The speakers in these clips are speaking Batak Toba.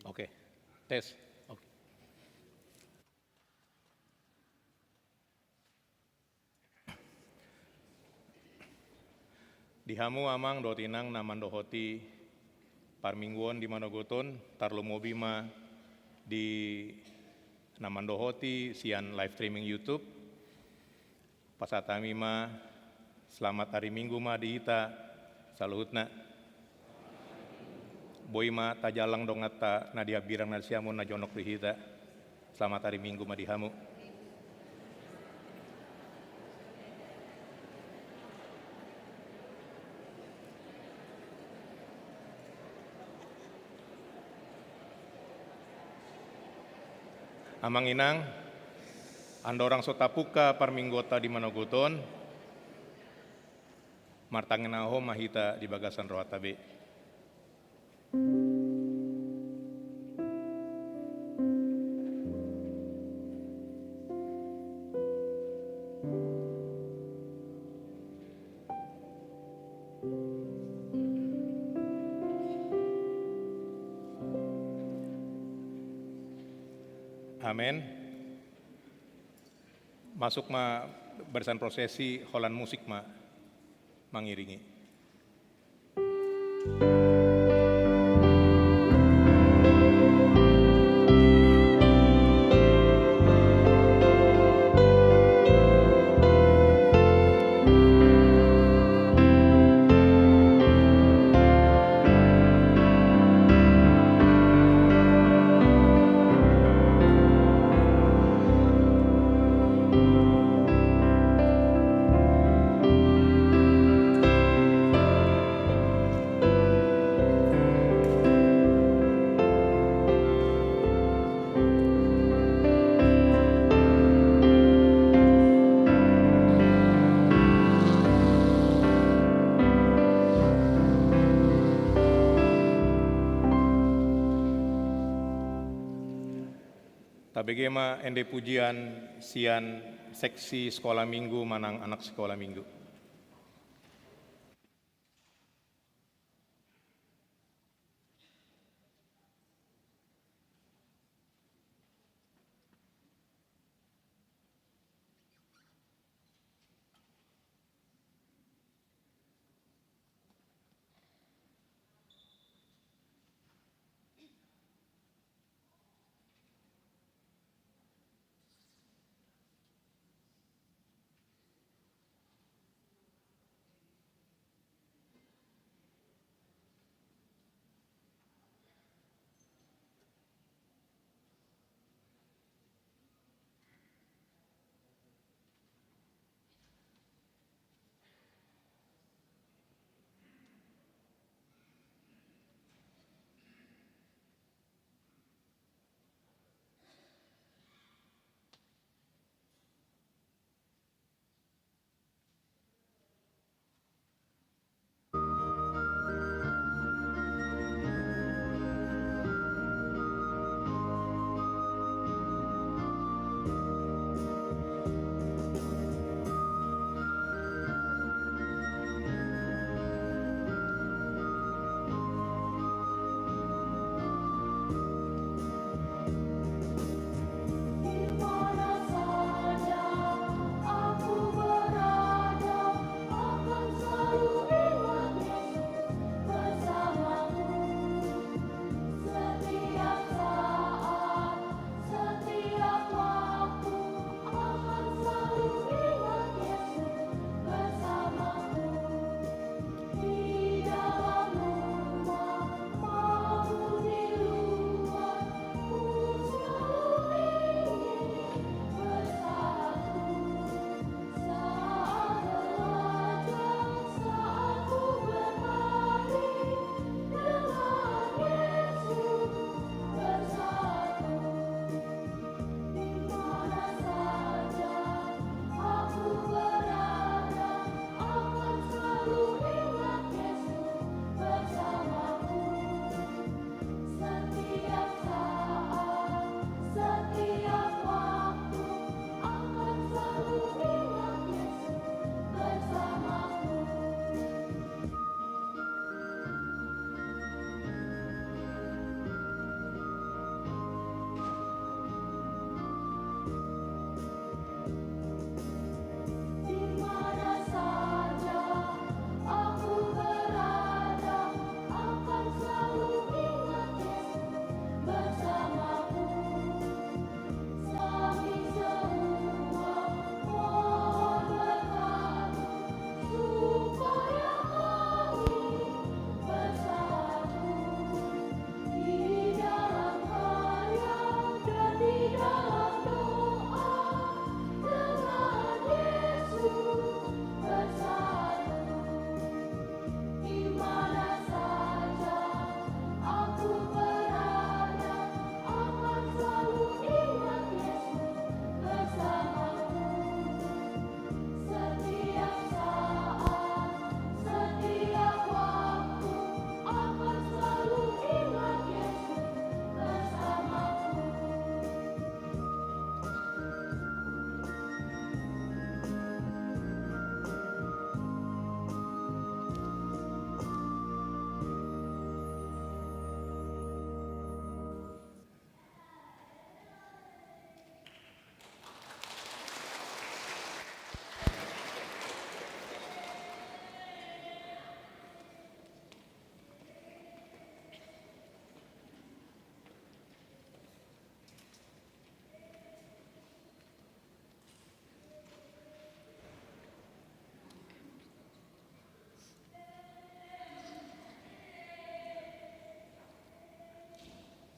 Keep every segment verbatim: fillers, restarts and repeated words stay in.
Oke, tes. Oke. Di hamu amang dohot inang na mandohoti parmingguon di manogot on, tarlumobi ma di na mandohoti sian live streaming YouTube. Pasahat hami ma, selamat ari Minggu ma di hita saluhutna. Boi ma tajalang donganta na di hambirang na siamun na jonok di hita. Selamat ari Minggu ma di hamu. Amang inang, andorang so tapungka parmingguonta di manogot on, martangiang na hahom ma hita di bagasan rohanta be. Amen. Masuk ma barisan prosesi, holan musik ma mangiringi. Tabege ma ende pujian sian seksi sekolah minggu manang anak sekolah minggu.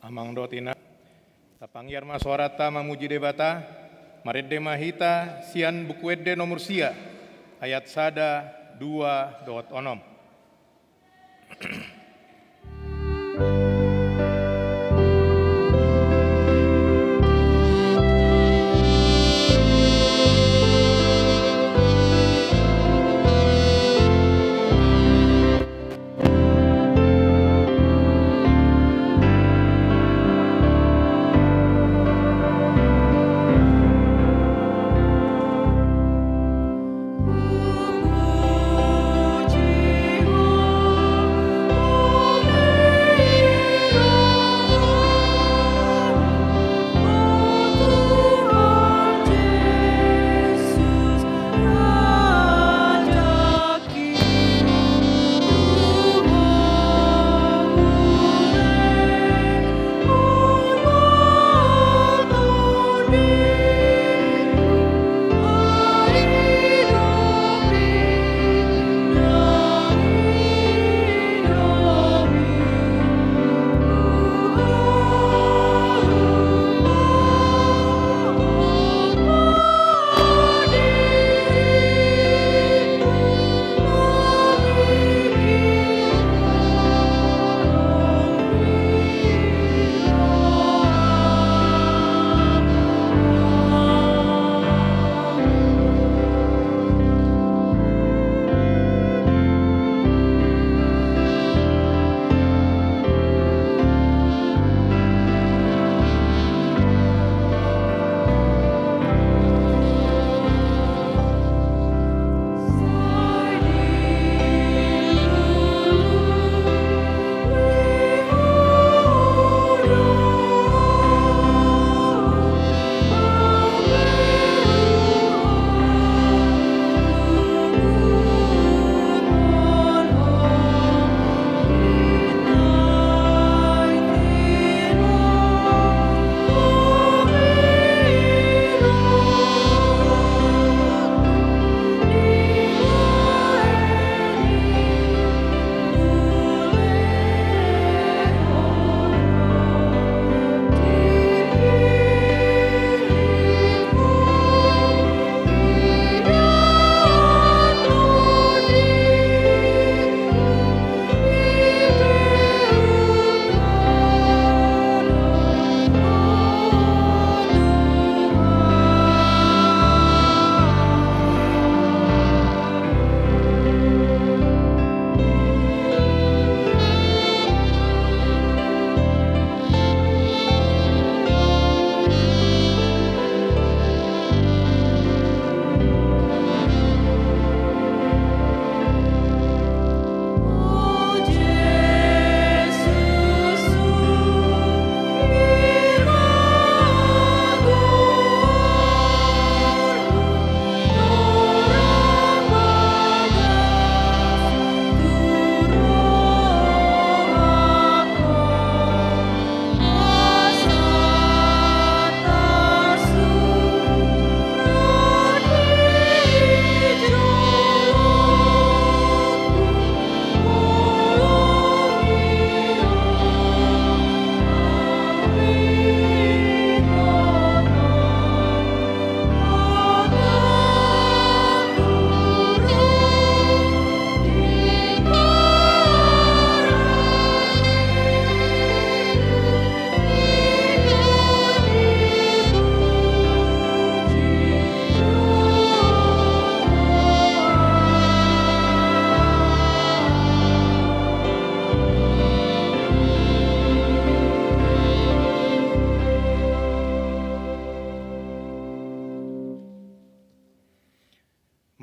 Amang dohot Inang, tapangiar ma soaranta mamuji Debata. Marende ma hita sian Buku Ende nomor sia, ayat sada, dua dohot onom.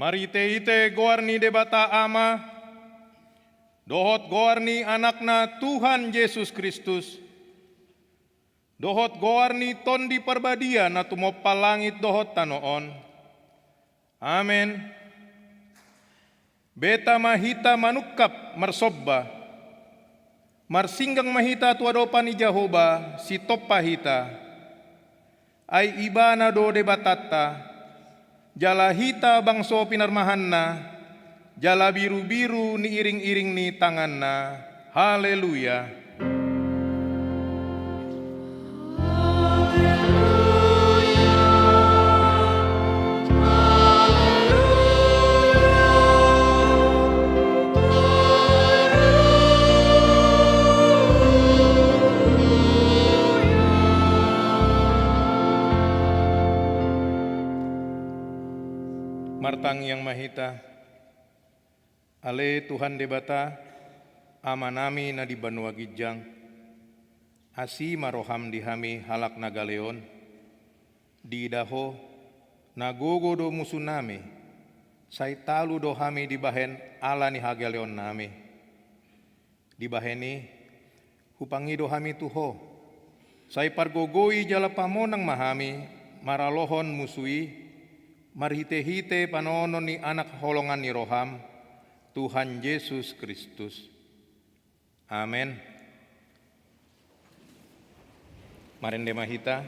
Marhite-hite goar ni Debata Ama, dohot goar ni Anakna Tuhan Jesus Kristus, dohot goar ni Tondi Parbadia na tumompa langit dohot tano on. Amen. Beta ma hita manungkap marsomba. Marsinggang ma hita tu adopan ni Jahowa, sitompa hita. Ai Ibana do Debatanta, jala hita bangso pinarmahanna, jala birubiru ni iring-iring ni tanganna. Haleluya. Tangiang ma hita. Ale Tuhan Debata, Amanami na di banua ginjang, asi ma roham di hami halak na gale on. Diida Ho, na gogo do musunami, sai talu do hami dibahen ala ni hagaleonnami. Dibahen i, hupangido hami tu Ho, sai pargogoi jala pamonang ma hami maralohon musu i, marhitehite panaonon ni Anak holongan ni roham, Tuhan Jesus Kristus. Amen. Marende ma hita.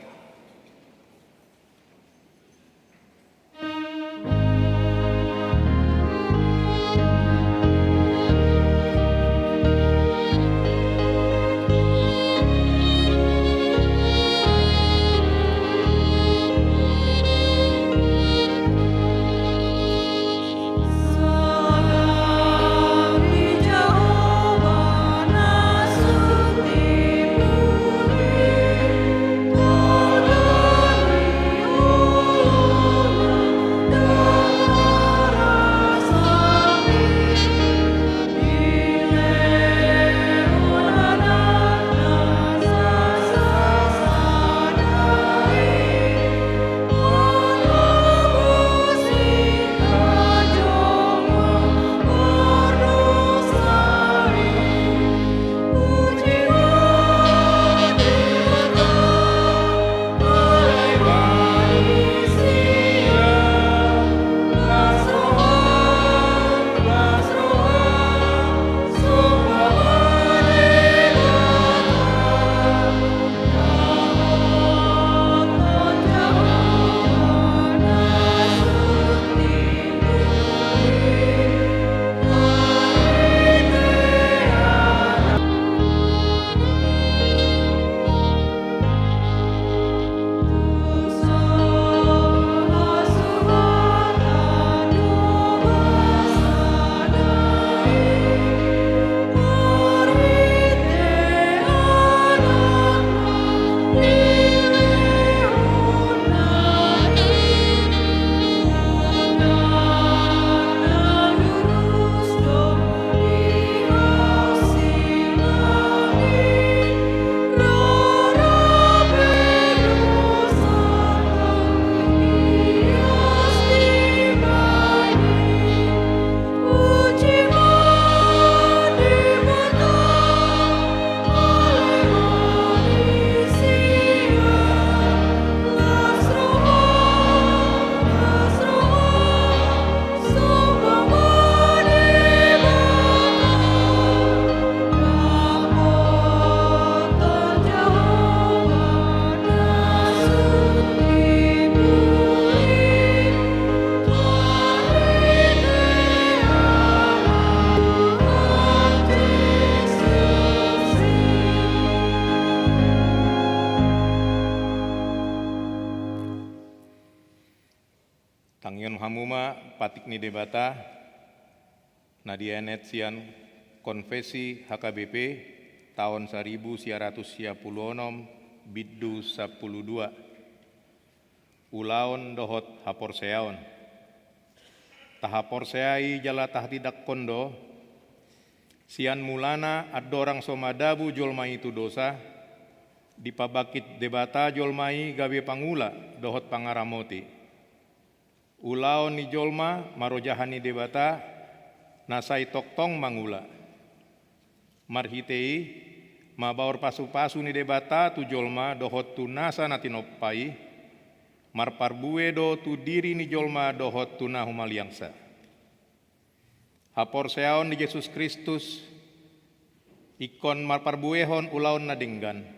Tangihon hamu ma patik ni Debata na dienet sian Konfesi H K B P taon saribu sia ratus sia pulu onom bindu sampulu dua. Ulaon dohot haporseaon. Tahaporseai jala tahatindangkon do, sian mulana andorang so madabu jolma i tu dosa, dipabangkit Debata jolma i gabe pangula dohot pangaramoti. Ulaon ni jolma marojahan ni Debata, na sai tongtong mangula. Marhite i, mabaor pasupasu ni Debata tu jolma dohot tu nasa na tinompa i, marparbue do tu diri ni jolma dohot tu na humaliangsa. Haporseaon di Jesus Kristus, ingkon marparbuehon ulaon na denggan.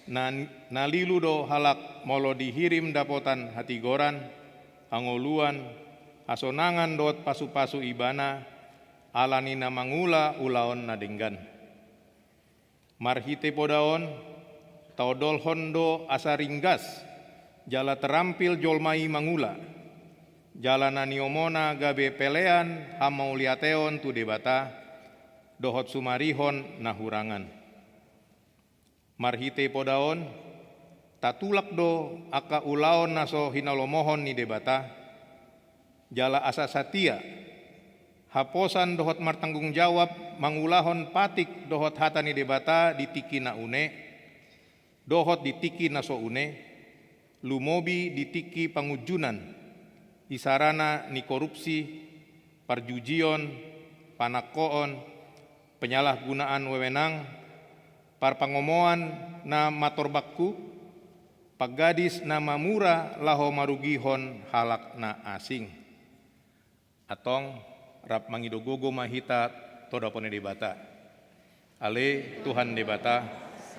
Na, na lilu do halak molo dihirim dapotan hatigoran, hangoluan, hasonangan dohot pasupasu ibana, ala ni na mangula ulaon na denggan. Marhite poda on, taondolhon do asa ringgas, jala terampil jolma i mangula, jala na niomona gabe pelean hamauliateon tu Debata, dohot sumarihon na hurangan. Marhite poda on, tatulak do angka ulaon na so hinalomohon ni Debata, jala asa satia, haposan dohot martanggung jawab mangulahon patik dohot hata ni Debata di tingki na une, dohot di tingki na so une, lumobi di tingki pangunjunan, isarana ni korupsi, parjujion, panangkoon, penyalahgunaan wewenang, parpangomoan na matorbanghu, panggadis na mamura laho marugihon halak na asing. Antong, rap mangido gogo ma hita tu adopan ni Debata. Ale Tuhan Debata,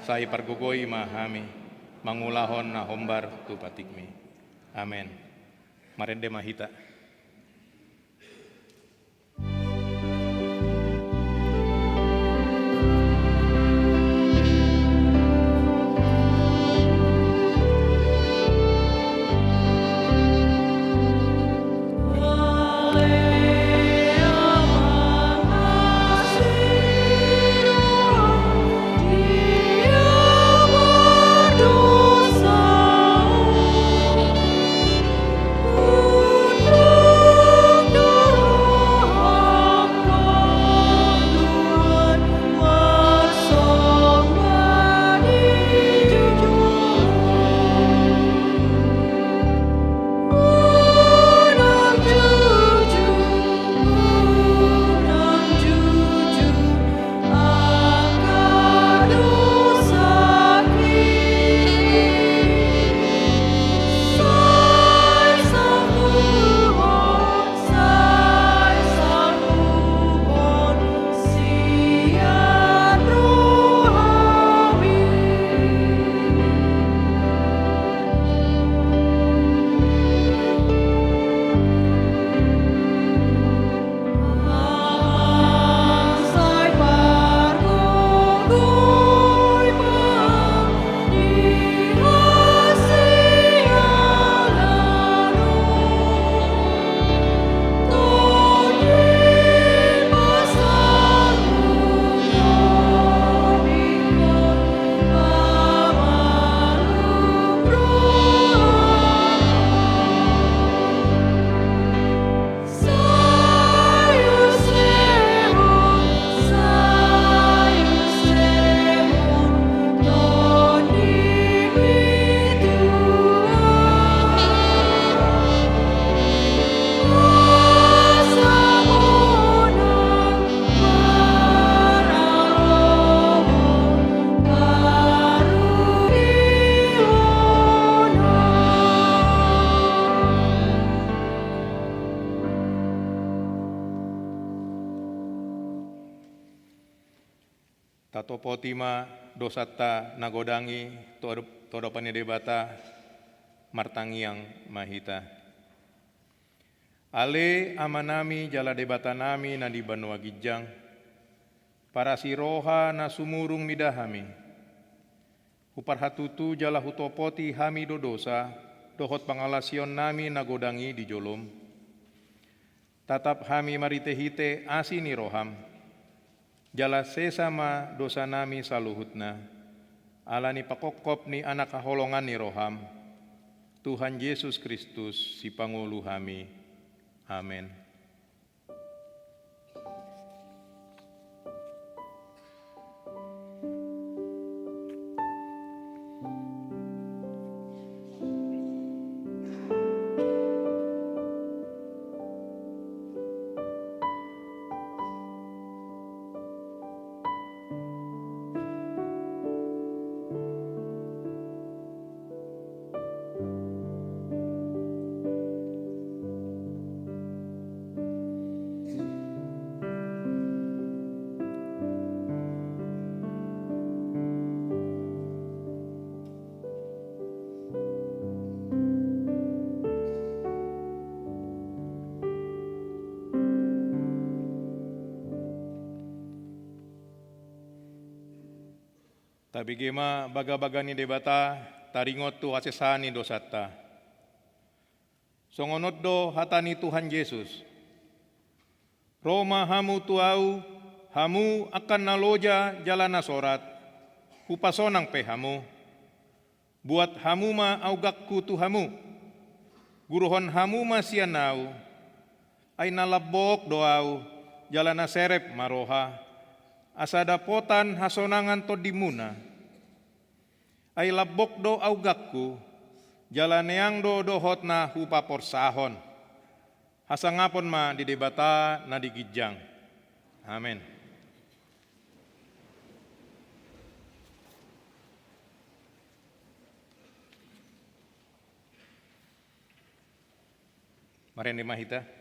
sai pargogoi ma hami, mangulahon na hombar tu patikmi. Amen. Marende ma hita. Tatopoti ma dosanta na godang i tu adop-, tu adopan ni Debata, martangiang ma hita. Ale Amanami jala Debatanami na di banua ginjang, parasi roha na sumurung mida hami. Huparhatutu jala hutopoti hami do dosa dohot pangalaosionnami na godang i di jolom. Tatap hami marhitehite asi ni roham. Jala sesa ma dosanami saluhutna, ala ni pangkophop ni Anak haholongan ni roham, Tuhan Jesus Kristus, Sipangolu hami. Amen. Tabege ma bagabaga ni Debata, taringot tu hasesaan ni dosanta. Songon on do hata ni Tuhan Jesus: Ro ma hamu tu Ahu, hamu angka na loja jala na sorat, hupasonang pe hamu. Buat hamu ma augangku tu hamu. Guruhon hamu ma sian Ahu, Ai na lambok do ahu, jala na serep ma roha, asa dapotan hasonangan tondimuna. Ai lambok do augangku, jala neang do dohot na hupaporsahon. Hasangapon ma di Debata na di ginjang. Amen. Marende ma hita.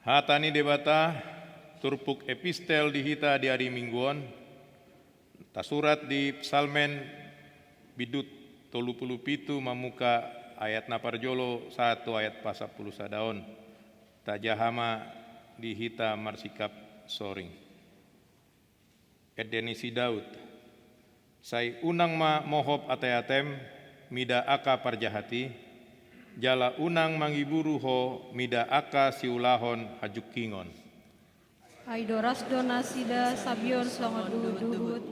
Hata ni Debata, turpuk epistel di hita di ari Minggu on, tasurat di Psalmen bindu tolu pulu pitu, mamungka ayat na parjolo sahat tu ayat pasampulu sada on. Tajaha ma di hita marsikap soring. Ende ni si Daud. Sai unang ma mohop ateatem mida angka parjahat i, jala unang mangiburu ho mida angka siulahon hajungkingon. Ai doras do nasida sabion songon duhutduhut,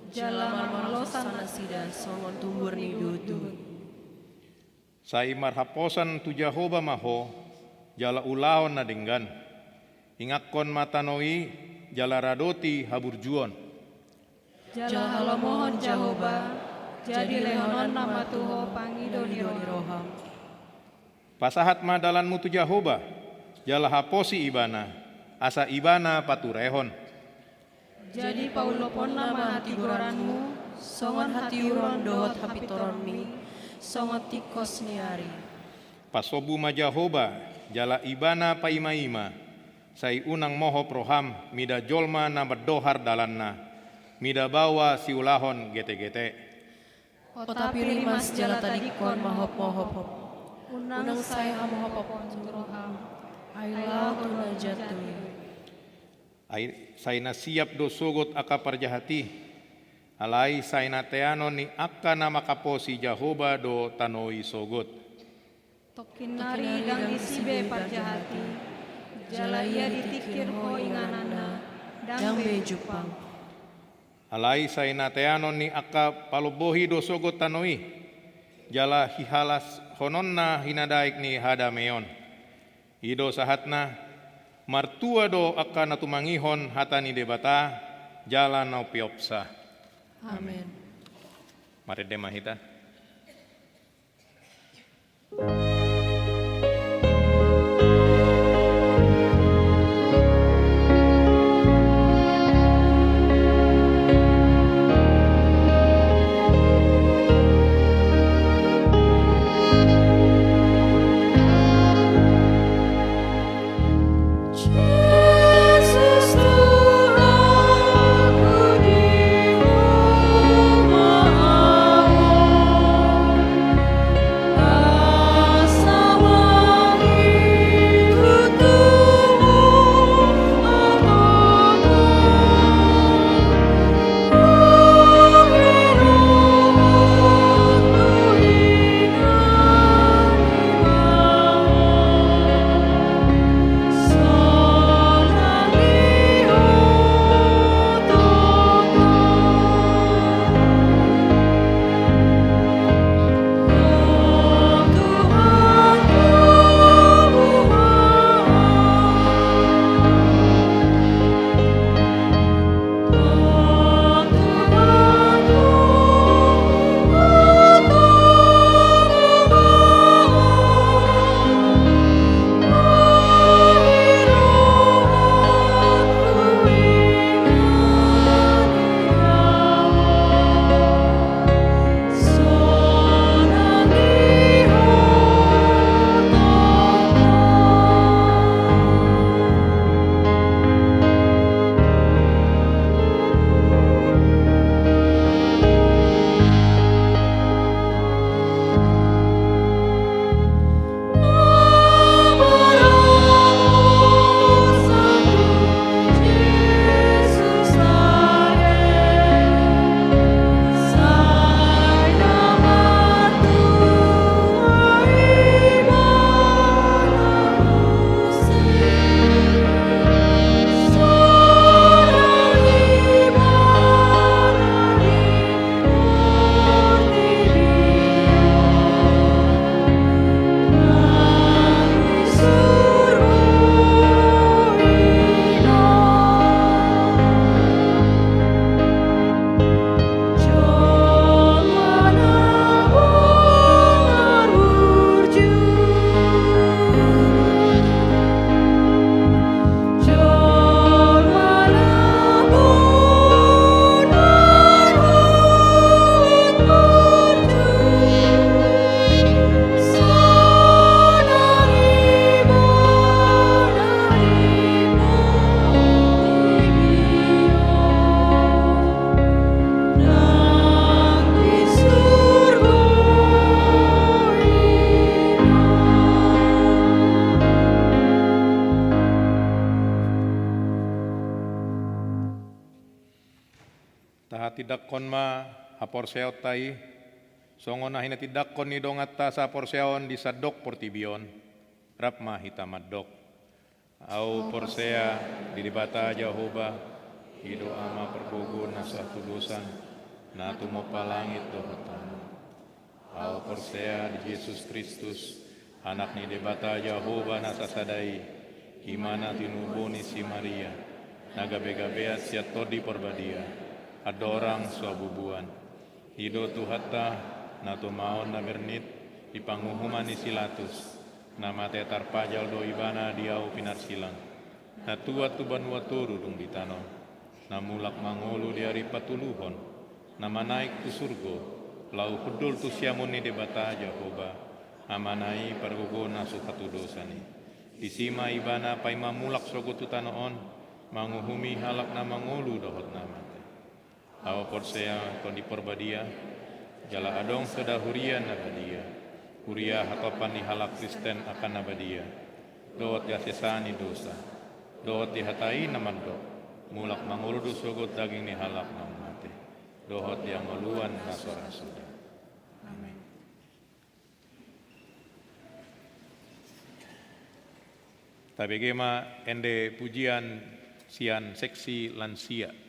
jala marmalosan nasida songon tumbur ni duhutduhut. Sai marhaposan tu Jahowa ma ho, jala ulahon na denggan. Ingakkon ma tano i, jala radoti haburjuon. Jala halomohon Jahowa, jadi lehononna ma tu ho pangido ni roham. Pasahat ma dalanmu tu Jahowa, jala haposi Ibana, asa Ibana paturehon. Jadi pauloponna ma hatigoranmu, songon hatiuron dohot hapintoronmi, songon tingkos ni ari. Pasombu ma Jahowa, jala Ibana paimaima, sai unang mohop roham mida jolma na mandohar dalanna, mida baoa siulahon getegete. Otapi rimas jala tadingkon ma ho mohop. Unang sai hamohophopon tu roham. Ai laho tu na jatui. Ai sai na siap do sogot angka parjahat i. Alai sai na teanon ni angka na manghaposi Jahowa do tano i sogot. Tongkin nari ndang disi be parjahat i, jala ia ditingkir ho ingananna, ndang be jumpang. Alai sai na teanon ni angka palombohi do sogot tano i, jala hihalashononna hinadaik ni hadameon. I do sahatna, martua do angka na tumangihon hata ni Debata, jala na umpeopsa. Amen. Marende ma hita. Tindanghon ma haporseaonta i, songon na hinatindangkon ni donganta saporseaon di sandok portibi on. Rap ma hita mandok. Ahu porsea di Debata Jahowa, i do Ama pargogo na so hatudosan, na tumompa langit dohot tano. Ahu porsea di Jesus Kristus, Anak ni Debata Jahowa na sasada i, i ma na tinubu ni si Maria, na gabe-gabean sian Tondi Porbadia, andorang so habubuan. I do Tuhanta, na tumaon na bernit, di panguhuman ni si Latus, na mate tarpajal do ibana di ahu pinarsilang, na tuat tu banua toru dung ditanom, na mulak mangolu di ari patoluhon, na manaek tu surgo, laho hundul tu siamun ni Debata Jahowa, Amana i pargogo na so hatudosan i. Disi ma ibana paima mulak sogot tu tano on, manguhumi halak na mangolu dohot na mate. Ahu porsea Tondi Porbadia, jala adong sada huria na badia, huria hatopan ni halak Kristen angka na badia, dohot di hasesaan ni dosa, dohot di hata i na mandok, mulak mangolu do sogot daging ni halak na mate, dohot di hangoluan na so ra suda. Amen. Tabege ma ende pujian sian seksi lansia.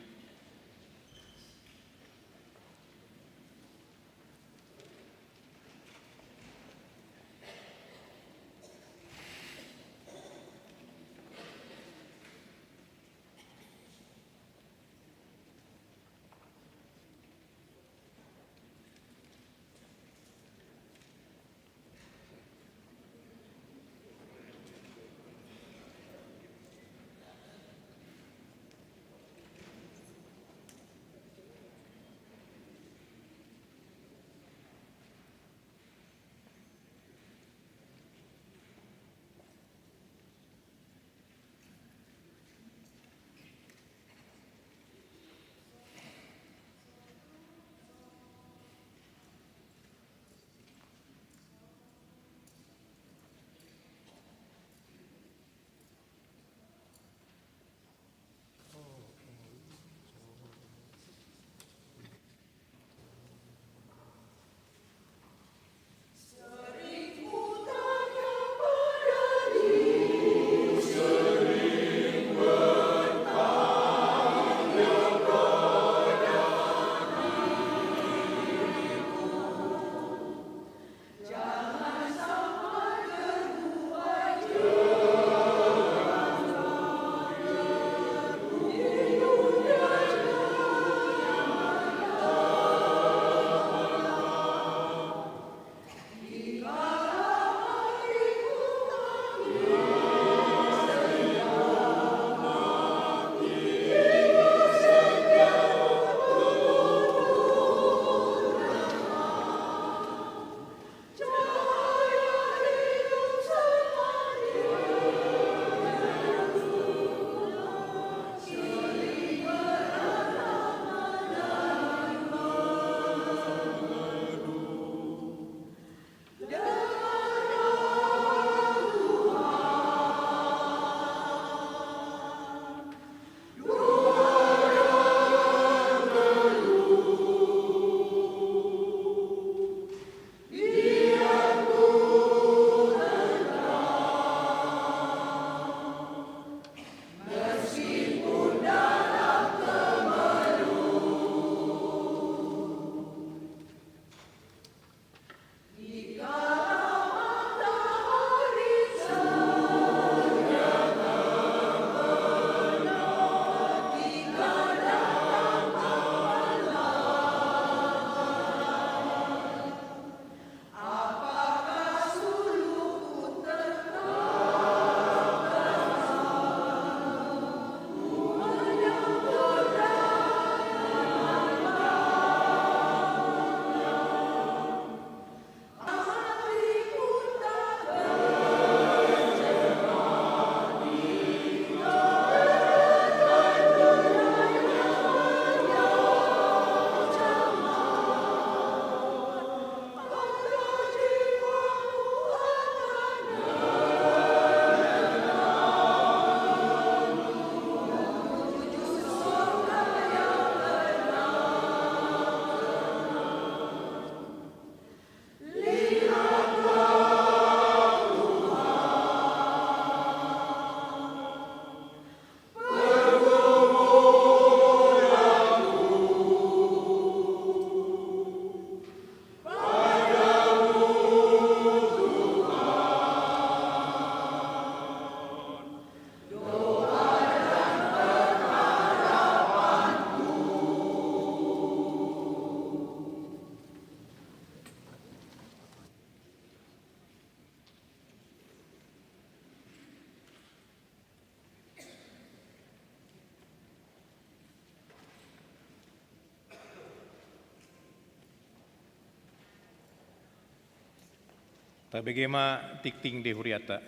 Tabege ma tingting di hurianta.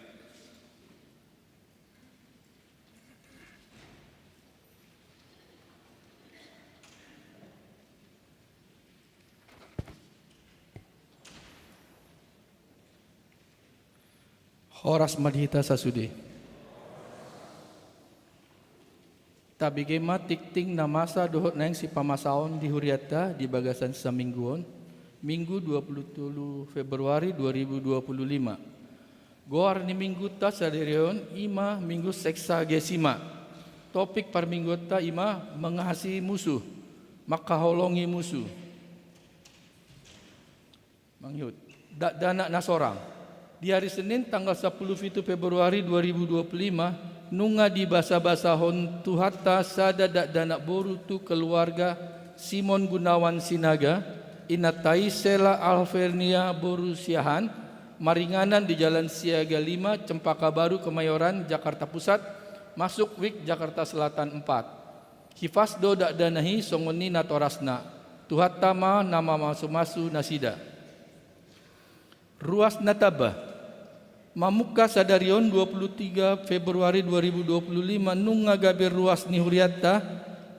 Horas ma di hita sasude. Tabege ma tingting na masa dohot naeng sipamasaon di hurianta di bagasan saminggu on, Minggu dua puluh tolu Februari dua ribu dua puluh lima. Goar ni mingguta sadari on i ma Minggu Sexagesima. Topik parmingguanta i ma mangasihi musu, mangkaholongi musu. Mangihut. Dakdanak na sorang. Di ari Senin tanggal sampulu pitu Februari dua ribu dua puluh lima, nunga dibasabasahon Tuhanta sada dakdanak boru tu keluarga Simon Gunawan Sinaga, inanta i Sela Alvernia boru Siahaan, maringanan di Jalan Siaga lima, Cempaka Baru, Kemayoran, Jakarta Pusat, masuk wik Jakarta Selatan empat. Hifaz do dakdanak i songon i natorasna. Tuhanta ma na mamasumasu nasida. Ruas na tamba. Mamungka sadari on dua puluh tiga Februari dua ribu dua puluh lima nunga gabe ruas ni hurianta,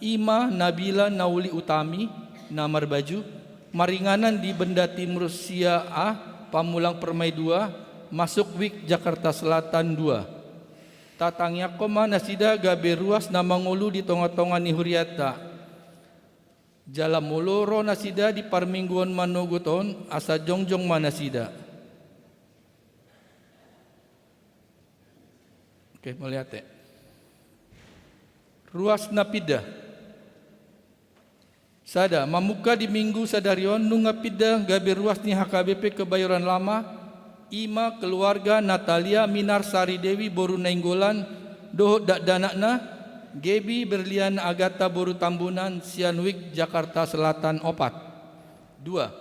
i ma Nabila Nauli Utami, na marbaju, maringanan di Benda Timur sia A, Pamulang Permai dua, masuk wik Jakarta Selatan dua. Tatangiangkon ma nasida gabe ruas na mangolu di tongatonga ni hurianta. Jala molo ro nasida di parmingguon manogot on, asa jongjong ma nasida. Oke, mauliate. Ruas na pinda. Sada, mamungka di Minggu sadari on nunga pinda gabe ruas ni H K B P Kebayoran Lama, i ma keluarga Natalia Minar Sari Dewi boru Nainggolan dohot dakdanakna, Gebi Berliana Agata boru Tambunan, sian wik Jakarta Selatan opat. Dua,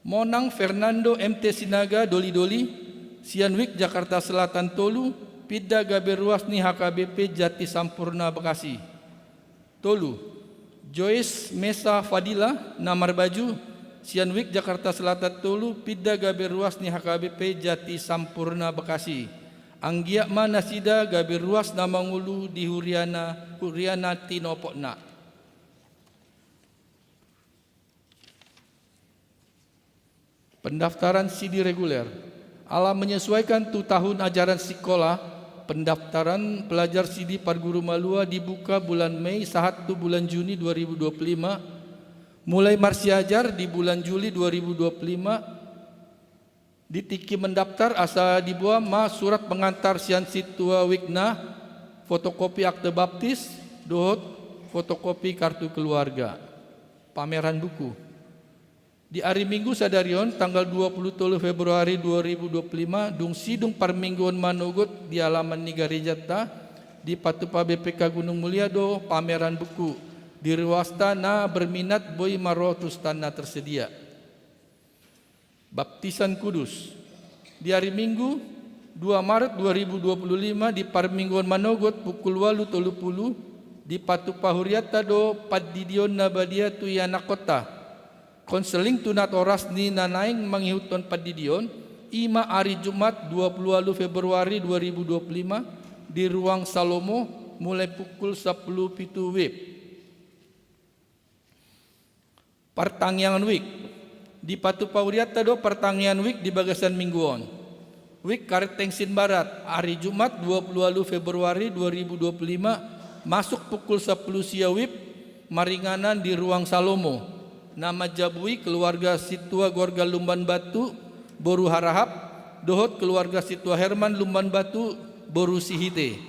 Monang Fernando M T Sinaga Doli-doli, sian wik Jakarta Selatan tolu, pinda gabe ruas ni H K B P Jati Sampurna Bekasi. Tolu, Joyce Mesa Fadila, na marbaju, sian wik Jakarta Selatan tolu, pinda gabe ruas ni H K B P Jati Sampurna Bekasi. Anggiat ma nasida gabe ruas na mangolu di huriana, huriana tinopotna. Pendaftaran sidi reguler. Ala menyesuaikan tu tahun ajaran sikola, pendaftaran pelajar sidi parguru malua dibuka bulan Mei sahat tu bulan Juni dua ribu dua puluh lima, mulai marsiajar di bulan Juli dua ribu dua puluh lima. Di tingki mendaftar asa diboan ma surat pengantar sian sintua wikna, fotokopi akte baptis, dohot fotokopi kartu keluarga. Pameran buku. Di ari Minggu sadari on, tanggal dua puluh tolu Februari dua ribu dua puluh lima, dung sidung parmingguon manogot di alaman ni garejanta, dipatupa B P K Gunung Mulia do pameran buku di ruasta. Na berminat boi ma ro tu stan na tersedia. Baptisan Kudus. Di ari Minggu, dua Maret dua ribu dua puluh lima, di parmingguon manogot pukul ualu tolu pulu, dipatupa hurianta do pandidion na badia tu ianakkonta. Konseling tu natorasna na naeng mangihuthon pandidion, i ma ari Jumat dua pulu ualu Februari dua ribu dua puluh lima, di Ruang Salomo, mulai pukul sampulu pitu wib. Partangiangan wik. Dipatupa hurianta do partangiangan wik di bagasan minggu on. Wik karet tengsin barat, ari Jumat dua pulu ualu Februari dua ribu dua pulu lima, masuk pukul sampulu sia wib, maringanan di Ruang Salomo. Na manjabui keluarga sintua Gorga Lumban Batu, boru Harahap, dohot keluarga sintua Herman Lumban Batu, boru Sihite.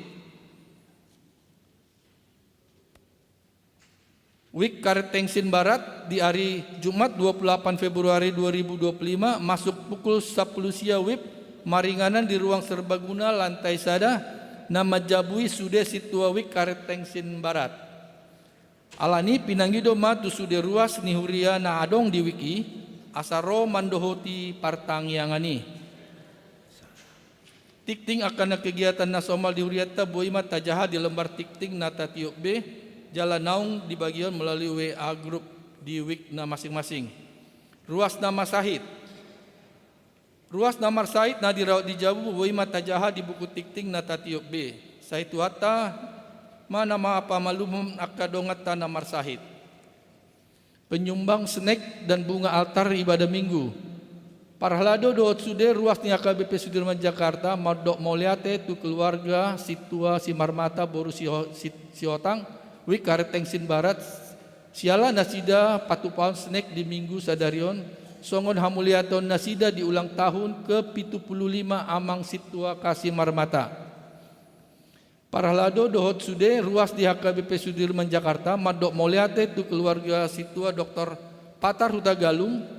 Wik karet tengsin barat di ari Jumat dua pulu lapan Februari dua ribu dua pulu lima masuk pukul sampulu sia wib maringanan di Ruang Serbaguna lantai sada na manjabui sude sintua wik karet tengsin barat. Alani pinangido ma tu sude ruas ni huria na adong di wik i asa ro mandohoti partangiangan i. Tingting angka na kegiatan na somal di hurianta boi ma tajaha di lembar tingting na tatiop be, jala naung dibagihon melalui W A grup di wik na masing-masing. Ruas na masahit. Ruas na marsahit na dirawat di jabu boi ma tajaha di buku tingting na tatiop be. Sai Tuhanta ma na mapamalumhon angka donganta na marsahit. Penyumbang snack dan bunga altar ibadah Minggu. Parhalado dohot sude ruas ni H K B P Sudirman Jakarta mandok mauliate tu keluarga sintua Simarmata boru Siho-, Si-, Sihotang, Wik Kareteng Sinbarat, siala nasida patupahon snack di Minggu sadari on, songon hamuliateon nasida di ulang tahun ke pitu pulu lima amang sintua K Simarmata. Parhalado dohot sude ruas di H K B P Sudirman Jakarta mandok mauliate tu keluarga sintua Doktor Patar Hutagalung,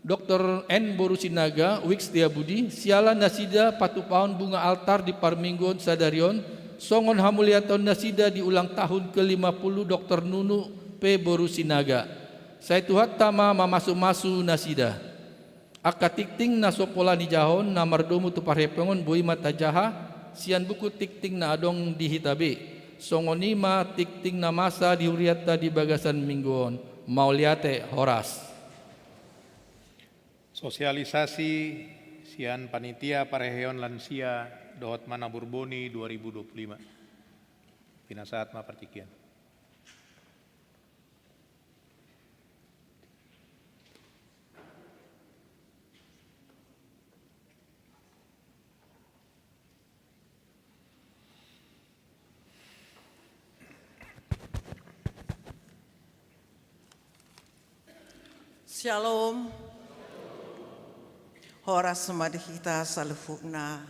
Doktor N boru Sinaga, Wik Setiabudi, siala nasida patupahon bunga altar di parmingguon sadari on, songon hamuliateon nasida di ulang tahun ke lima pulu Doktor Nunu P boru Sinaga. Sai Tuhanta ma mamasumasu nasida. Angka tingting na so pola nijahahon na mardomu tu parhepeng on boi ma tajaha sian buku tingting na adong di hita be. Songon i ma tingting na masa di hurianta di bagasan Minggu on. Mauliate, horas. Sosialisasi sian Panitia Parheheon Lansia dohot Manabur Boni dua ribu dua puluh lima. Pinasahat ma partingkian. Syalom. Horas ma di hita saluhutna,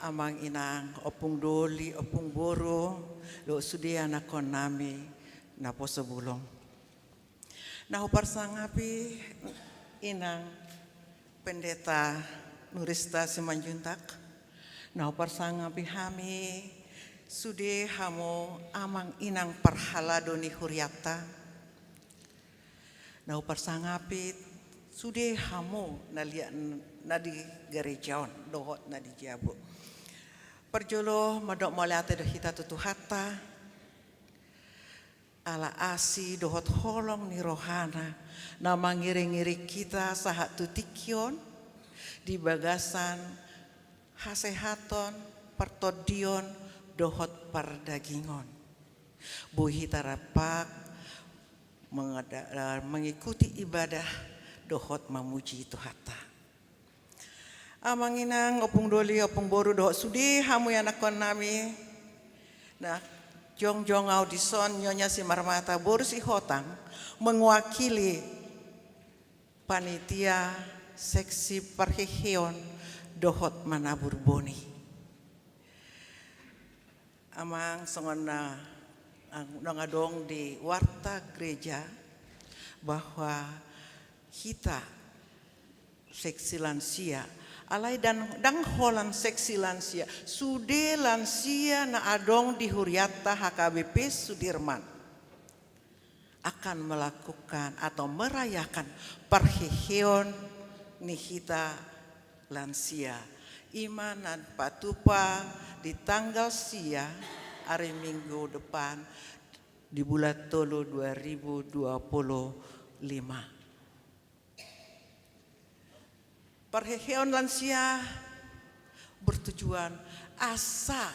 amang inang, ompung doli, ompung boru, dohot sude anakkonnami naposo bulung. Na huparsangapi inang Pendeta Nurista Simanjuntak, na huparsangapi hami sude hamu amang inang parhalado ni hurianta, na huparsangapi sude hamu na liat na di gareja on dohot na di jabu. Parjolo mandok mauliate do hita tu Tuhanta, ala asi dohot holong ni rohana na mangiringiring hita sahat tu tingki on di bagasan hasehaton, partondion dohot pardagingon. Boi hita rap mengada-, eh, mengikuti ibadah dohot mamuji Tuhanta. Amang inang, ompung doli, ompung boru dohot sude hamu anakkonnami. Nah, jongjong au dison Nyonya Simarmata boru Sihotang mewakili panitia seksi parheheon dohot manabur boni. Amang, songon na, ang-, naung adong di warta gereja bahwa hita seksi lansia, alai dan, ndang holan seksi lansia, sude lansia na adong di hurianta H K B P Sudirman akan melakukan atau merayakan parheheon ni hita lansia. I ma na patupa di tanggal sia, hari Minggu depan, di bulan tolu dua ribu dua puluh lima. Parheheon lansia bertujuan asa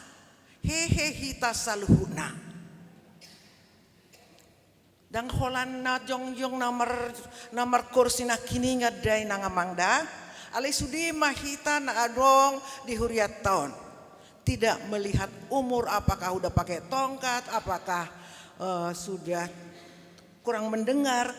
hehe hita saluhutna. Ndang holan na jongjong na mar-, na markursi nangkiningan da inang amang da. Alai sude ma hita na adong di hurianta on. Tidak melihat umur, apakah udah pakai tongkat, apakah, eh, sudah kurang mendengar,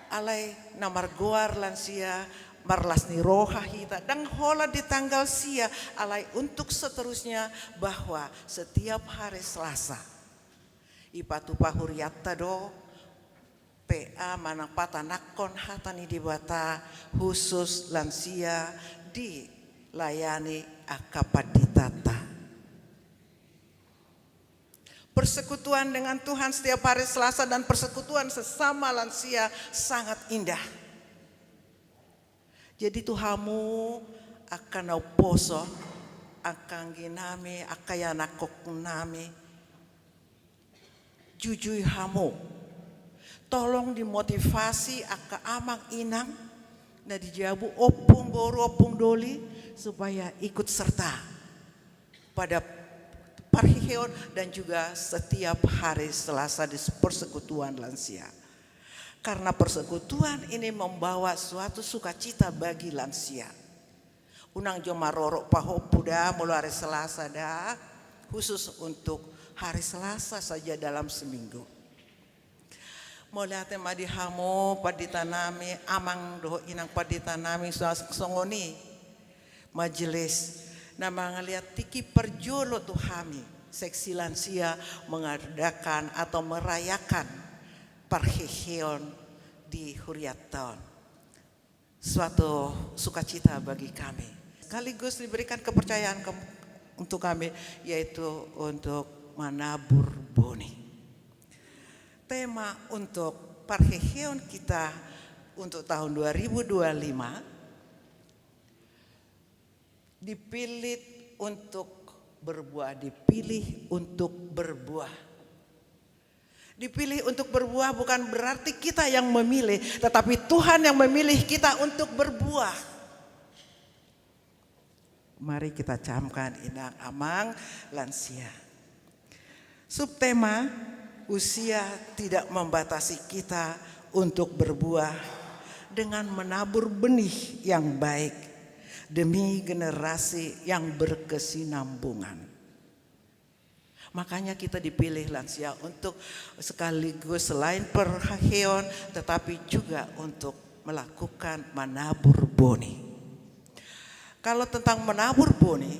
alai na margoar lansia, marlas ni roha hita, ndang holan di tanggal sia, alai untuk seterusnya, bahwa setiap hari Selasa, ipatupa hurianta do, P A manang patanakkon hata ni Debata khusus lansia dilayani angka panditanta. Persekutuan dengan Tuhan setiap hari Selasa dan persekutuan sesama lansia sangat indah. Jadi tu hamu angka na umposo, angka angginami, angka ianakkonnami, jujui hamu. Tolong dimotivasi angka amang inang na di jabu, ompung boru, ompung doli, supaya ikut serta pada parheheon dan juga setiap hari Selasa di persekutuan lansia. Karena persekutuan ini membawa suatu sukacita bagi lansia. Unang jo marorot pahompu da molo hari Selasa da, khusus untuk hari Selasa saja dalam seminggu. Mauliate ma di hamu pandita nami, amang dohot inang pandita nami, songon i majelis na mangaliat tingki parjolo tu hami seksi lansia mengadakan atau merayakan parheheon di huriatta on. Suatu sukacita bagi kami. Sekaligus diberikan kepercayaan ke, untuk kami, yaitu untuk manabur boni. Tema untuk parheheon kita untuk tahun dua ribu dua puluh lima, dipilih untuk berbuah, dipilih untuk berbuah. Dipilih untuk berbuah bukan berarti kita yang memilih, tetapi Tuhan yang memilih kita untuk berbuah. Mari kita camkan, inang, amang, lansia. Subtema, usia tidak membatasi kita untuk berbuah dengan menabur benih yang baik demi generasi yang berkesinambungan. Makanya kita dipilih lansia untuk sekaligus selain parheheon, tetapi juga untuk melakukan manabur boni. Kalau tentang manabur boni,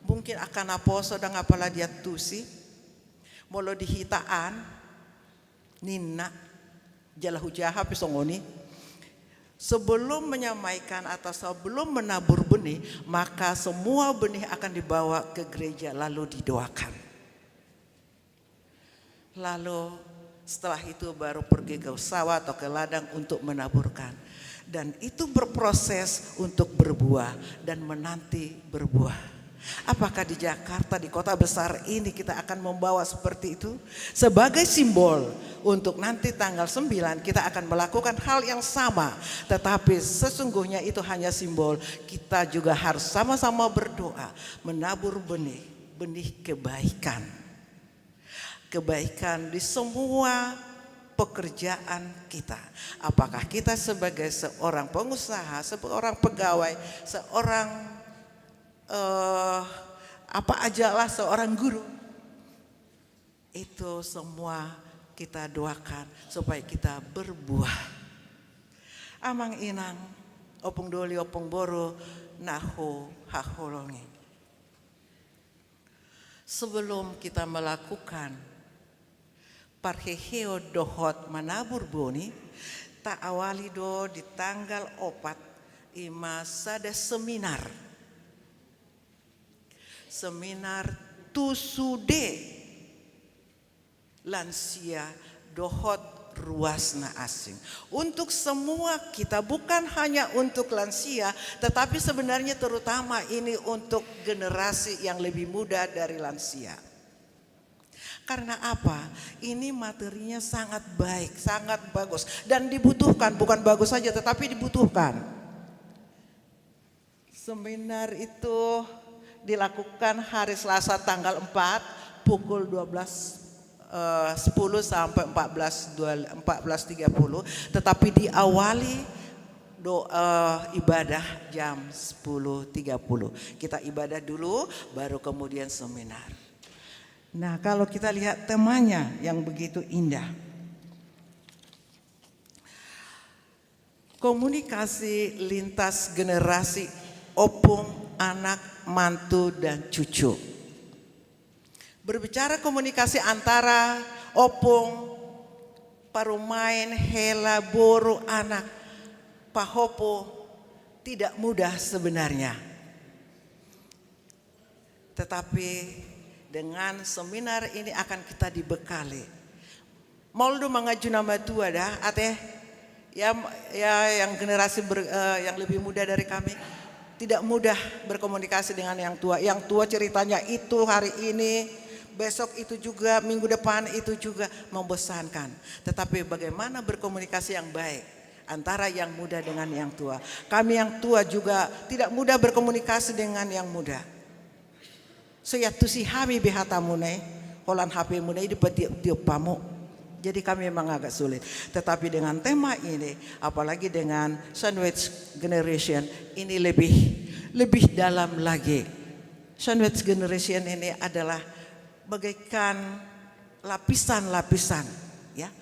mungkin angka naposo ndang apala diantusi, molo di hita an, ninna, jala hujaha pe songon i. Sebelum menyamaikan atau sebelum menabur benih, maka semua benih akan dibawa ke gereja lalu didoakan. Lalu setelah itu baru pergi ke sawah atau ke ladang untuk menaburkan. Dan itu berproses untuk berbuah dan menanti berbuah. Apakah di Jakarta, di kota besar ini, kita akan membawa seperti itu? Sebagai simbol untuk nanti tanggal sembilan kita akan melakukan hal yang sama. Tetapi sesungguhnya itu hanya simbol. Kita juga harus sama-sama berdoa, menabur benih, benih kebaikan. Kebaikan di semua pekerjaan kita. Apakah kita sebagai seorang pengusaha, seorang pegawai, seorang, eh, apa ajalah, seorang guru. Itu semua kita doakan supaya kita berbuah. Amang inang, ompung doli, ompung boru, na huhaholongi. Sebelum kita melakukan parheheon dohot manabur boni, taawali do di tanggal opat, i ma sada seminar. Seminar tu sude lansia dohot ruas na asing. Untuk semua kita, bukan hanya untuk lansia, tetapi sebenarnya terutama ini untuk generasi yang lebih muda dari lansia. Karena apa? Ini materinya sangat baik, sangat bagus, dan dibutuhkan, bukan bagus saja, tetapi dibutuhkan. Seminar itu dilakukan hari Selasa tanggal empat pukul dua belas, eh, sepuluh sampai empat belas dua, empat belas tiga puluh, tetapi diawali do-, eh, ibadah jam sepuluh tiga puluh. Kita ibadah dulu, baru kemudian seminar. Nah, kalau kita lihat temanya yang begitu indah. Komunikasi lintas generasi, ompung, anak, mantu, dan cucu. Berbicara komunikasi antara ompung, parumaen, hela, boru, anak, pahompu, tidak mudah sebenarnya. Tetapi dengan seminar ini akan kita dibekali. Maol do mangaju na matua da, ate? Ya, ya, yang generasi ber-, eh, yang lebih muda dari kami, tidak mudah berkomunikasi dengan yang tua. Yang tua ceritanya itu hari ini, besok itu juga, minggu depan itu juga, membosankan. Tetapi bagaimana berkomunikasi yang baik? antara yang muda dengan yang tua. Kami yang tua juga tidak mudah berkomunikasi dengan yang muda. So iantusi hami be hatamuna i, holan H P-muna i dipatiop-tiop hamu. Jadi kami memang agak sulit. Tetapi dengan tema ini, apalagi dengan sandwich generation, ini lebih, lebih dalam lagi. Sandwich generation ini adalah bagaikan lapisan-lapisan, ya.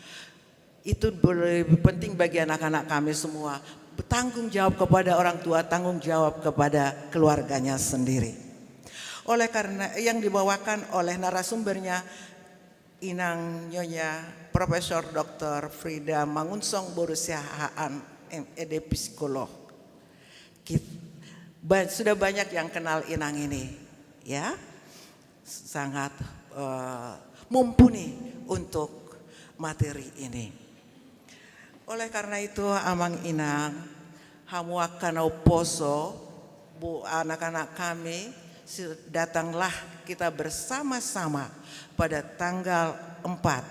Itu lebih penting bagi anak-anak kami semua. Bertanggung jawab kepada orang tua, tanggung jawab kepada keluarganya sendiri. Oleh karena yang dibawakan oleh narasumbernya, Inang Nyonya Profesor Doktor Frida Mangunsong, boru Siahaan, M Ed, psikolog. Kit-, ba-, sudah banyak yang kenal Inang ini, ya. Sangat, eh, mumpuni untuk materi ini. Oleh karena itu, Amang Inang, hamu angka na umposo, Bu, anak-anak kami, si-, datanglah kita bersama-sama pada tanggal empat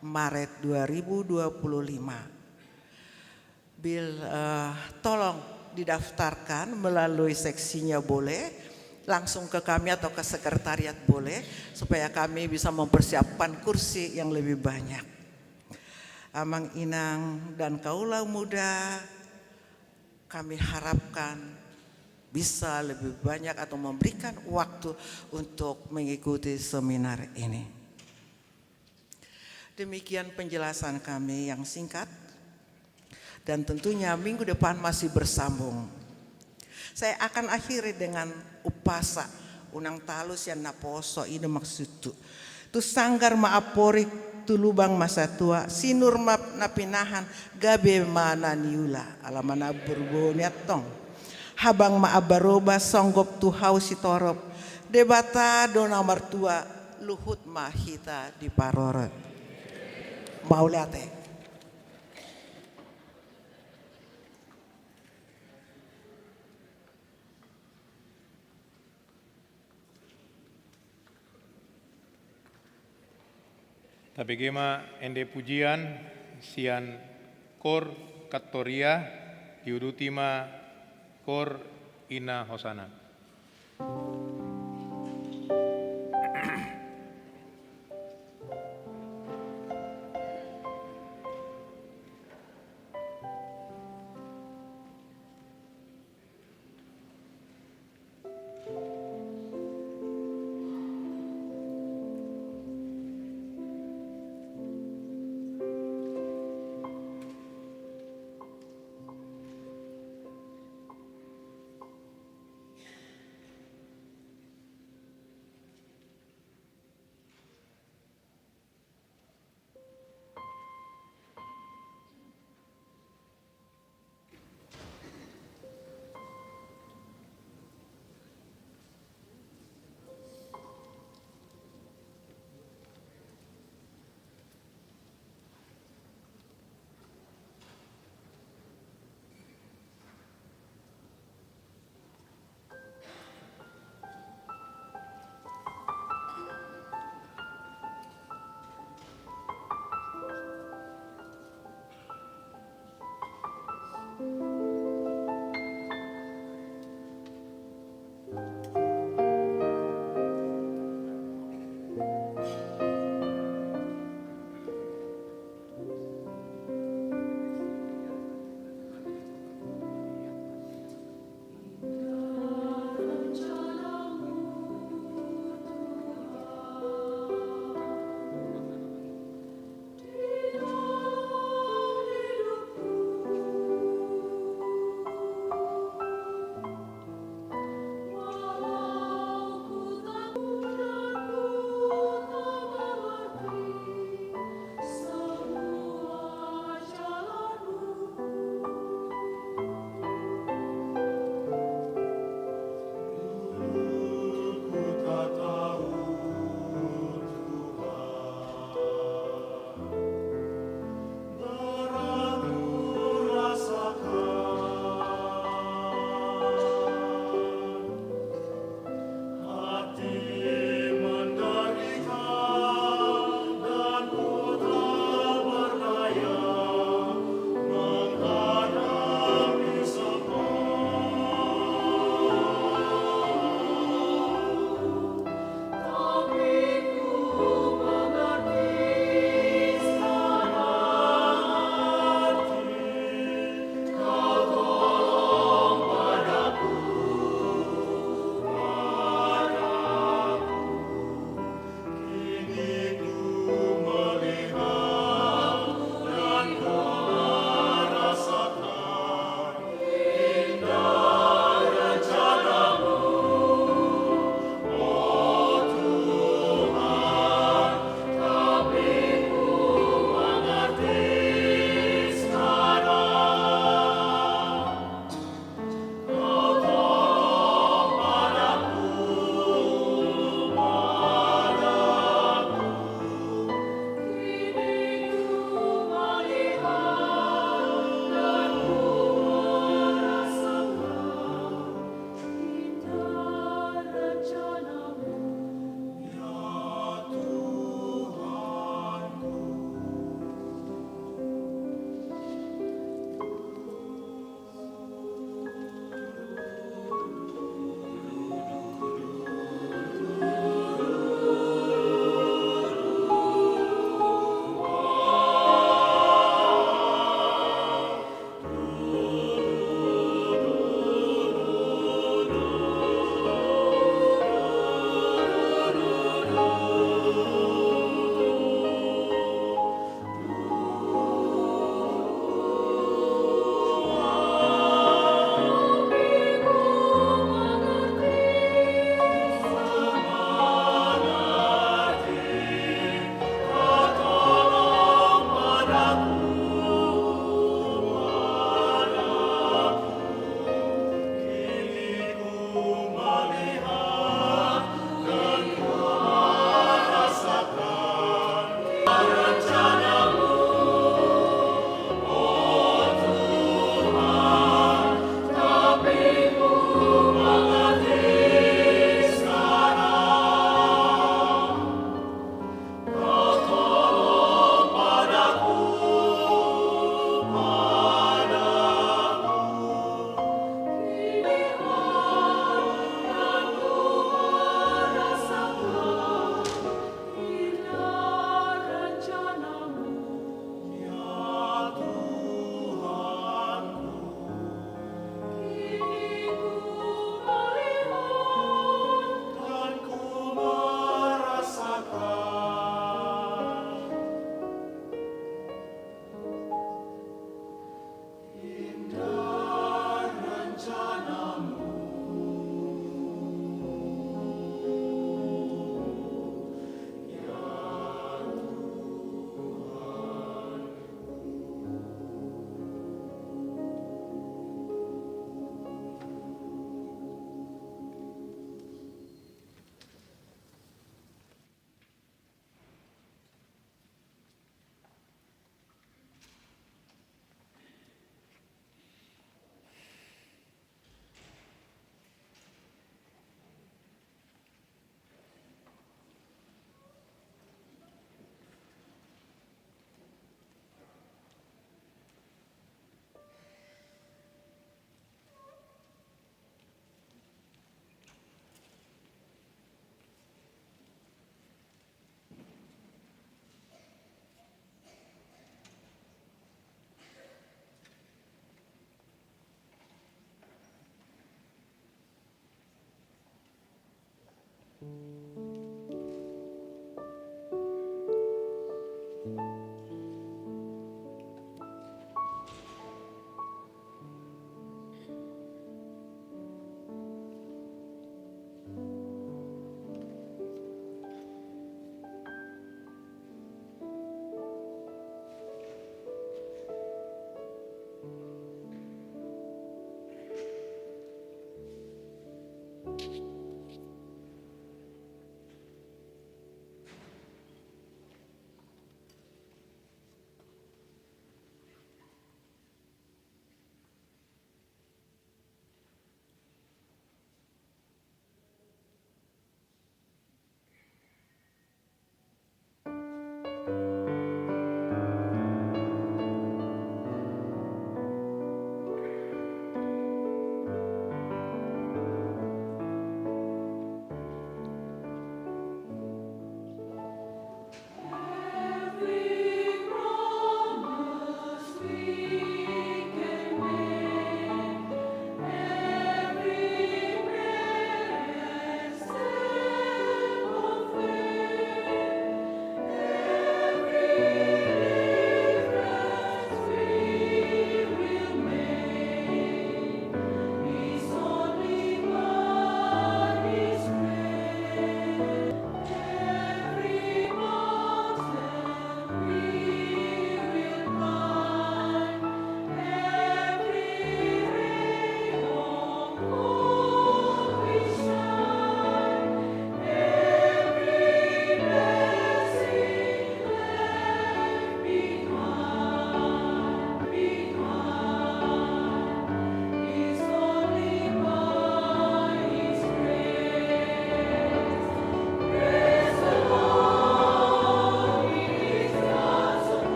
Maret dua ribu dua puluh lima. Bil, eh, tolong didaftarkan melalui seksinya boleh, langsung ke kami atau ke sekretariat boleh, supaya kami bisa mempersiapkan kursi yang lebih banyak. Amang Inang dan kaula muda, kami harapkan bisa lebih banyak atau memberikan waktu untuk mengikuti seminar ini. Demikian penjelasan kami yang singkat, dan tentunya minggu depan masih bersambung. Saya akan akhiri dengan umpasa, unang talu sian naposo, i do maksudhu. Tu sanggar ma amporik, tu lubang ma satua, sinur ma na pinahan, gabe ma na niula, ala manambur boru ni antong. Habang ma ambaroba, songgop tu hau sitorop, Debata do na martua, luhut ma hita diparorot. Mauliate. Tabege ma ende pujian sian Kor Kantoria, diuduti ma Kor Inna Hosana.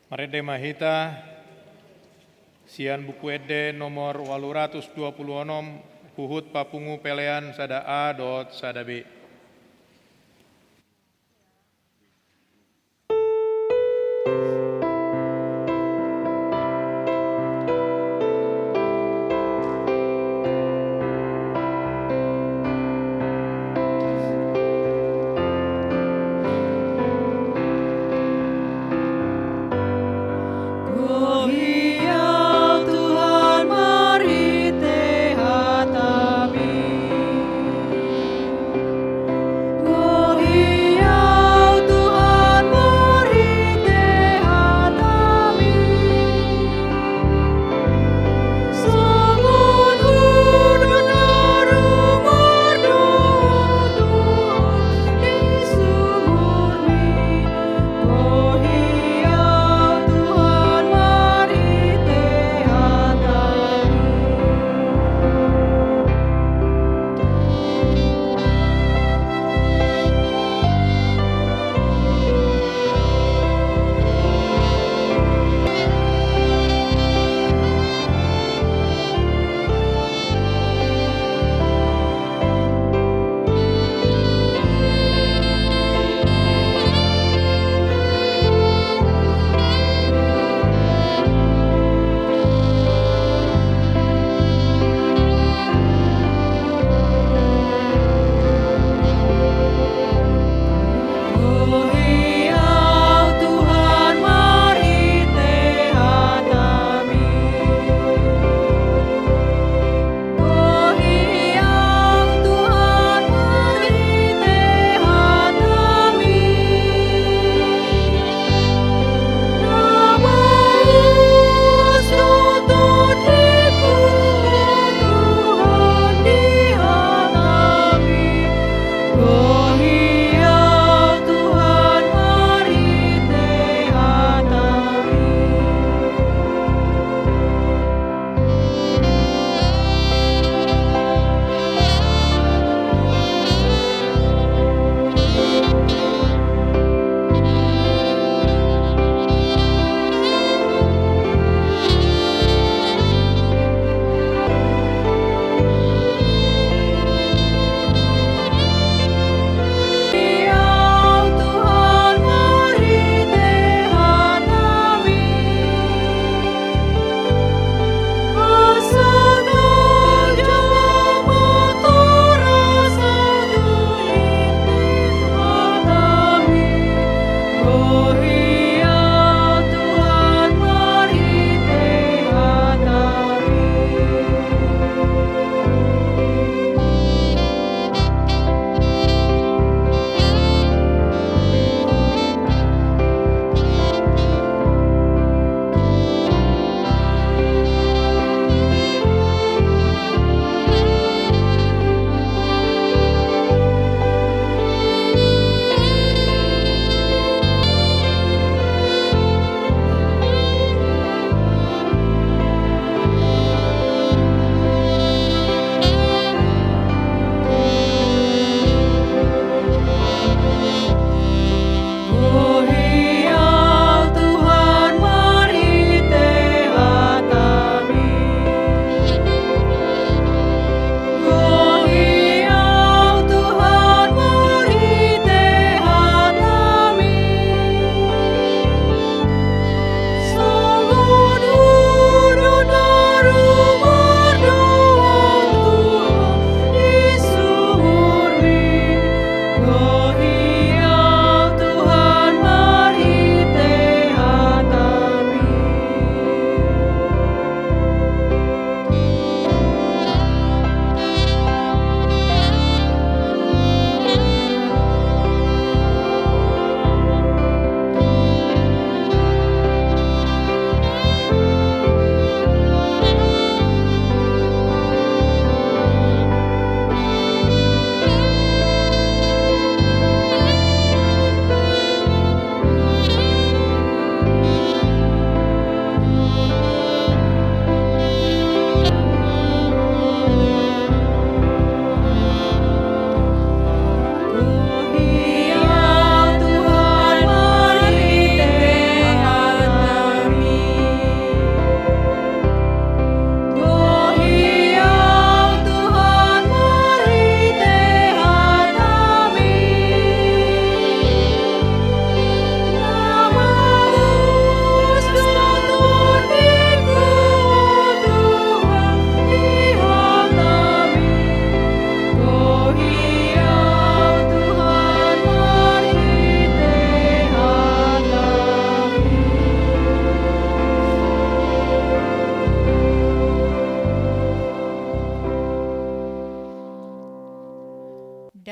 Marende ma hita sian Buku Ende nomor ualu ratus dua pulu onom, huhut papungu pelean sada A dohot sada B.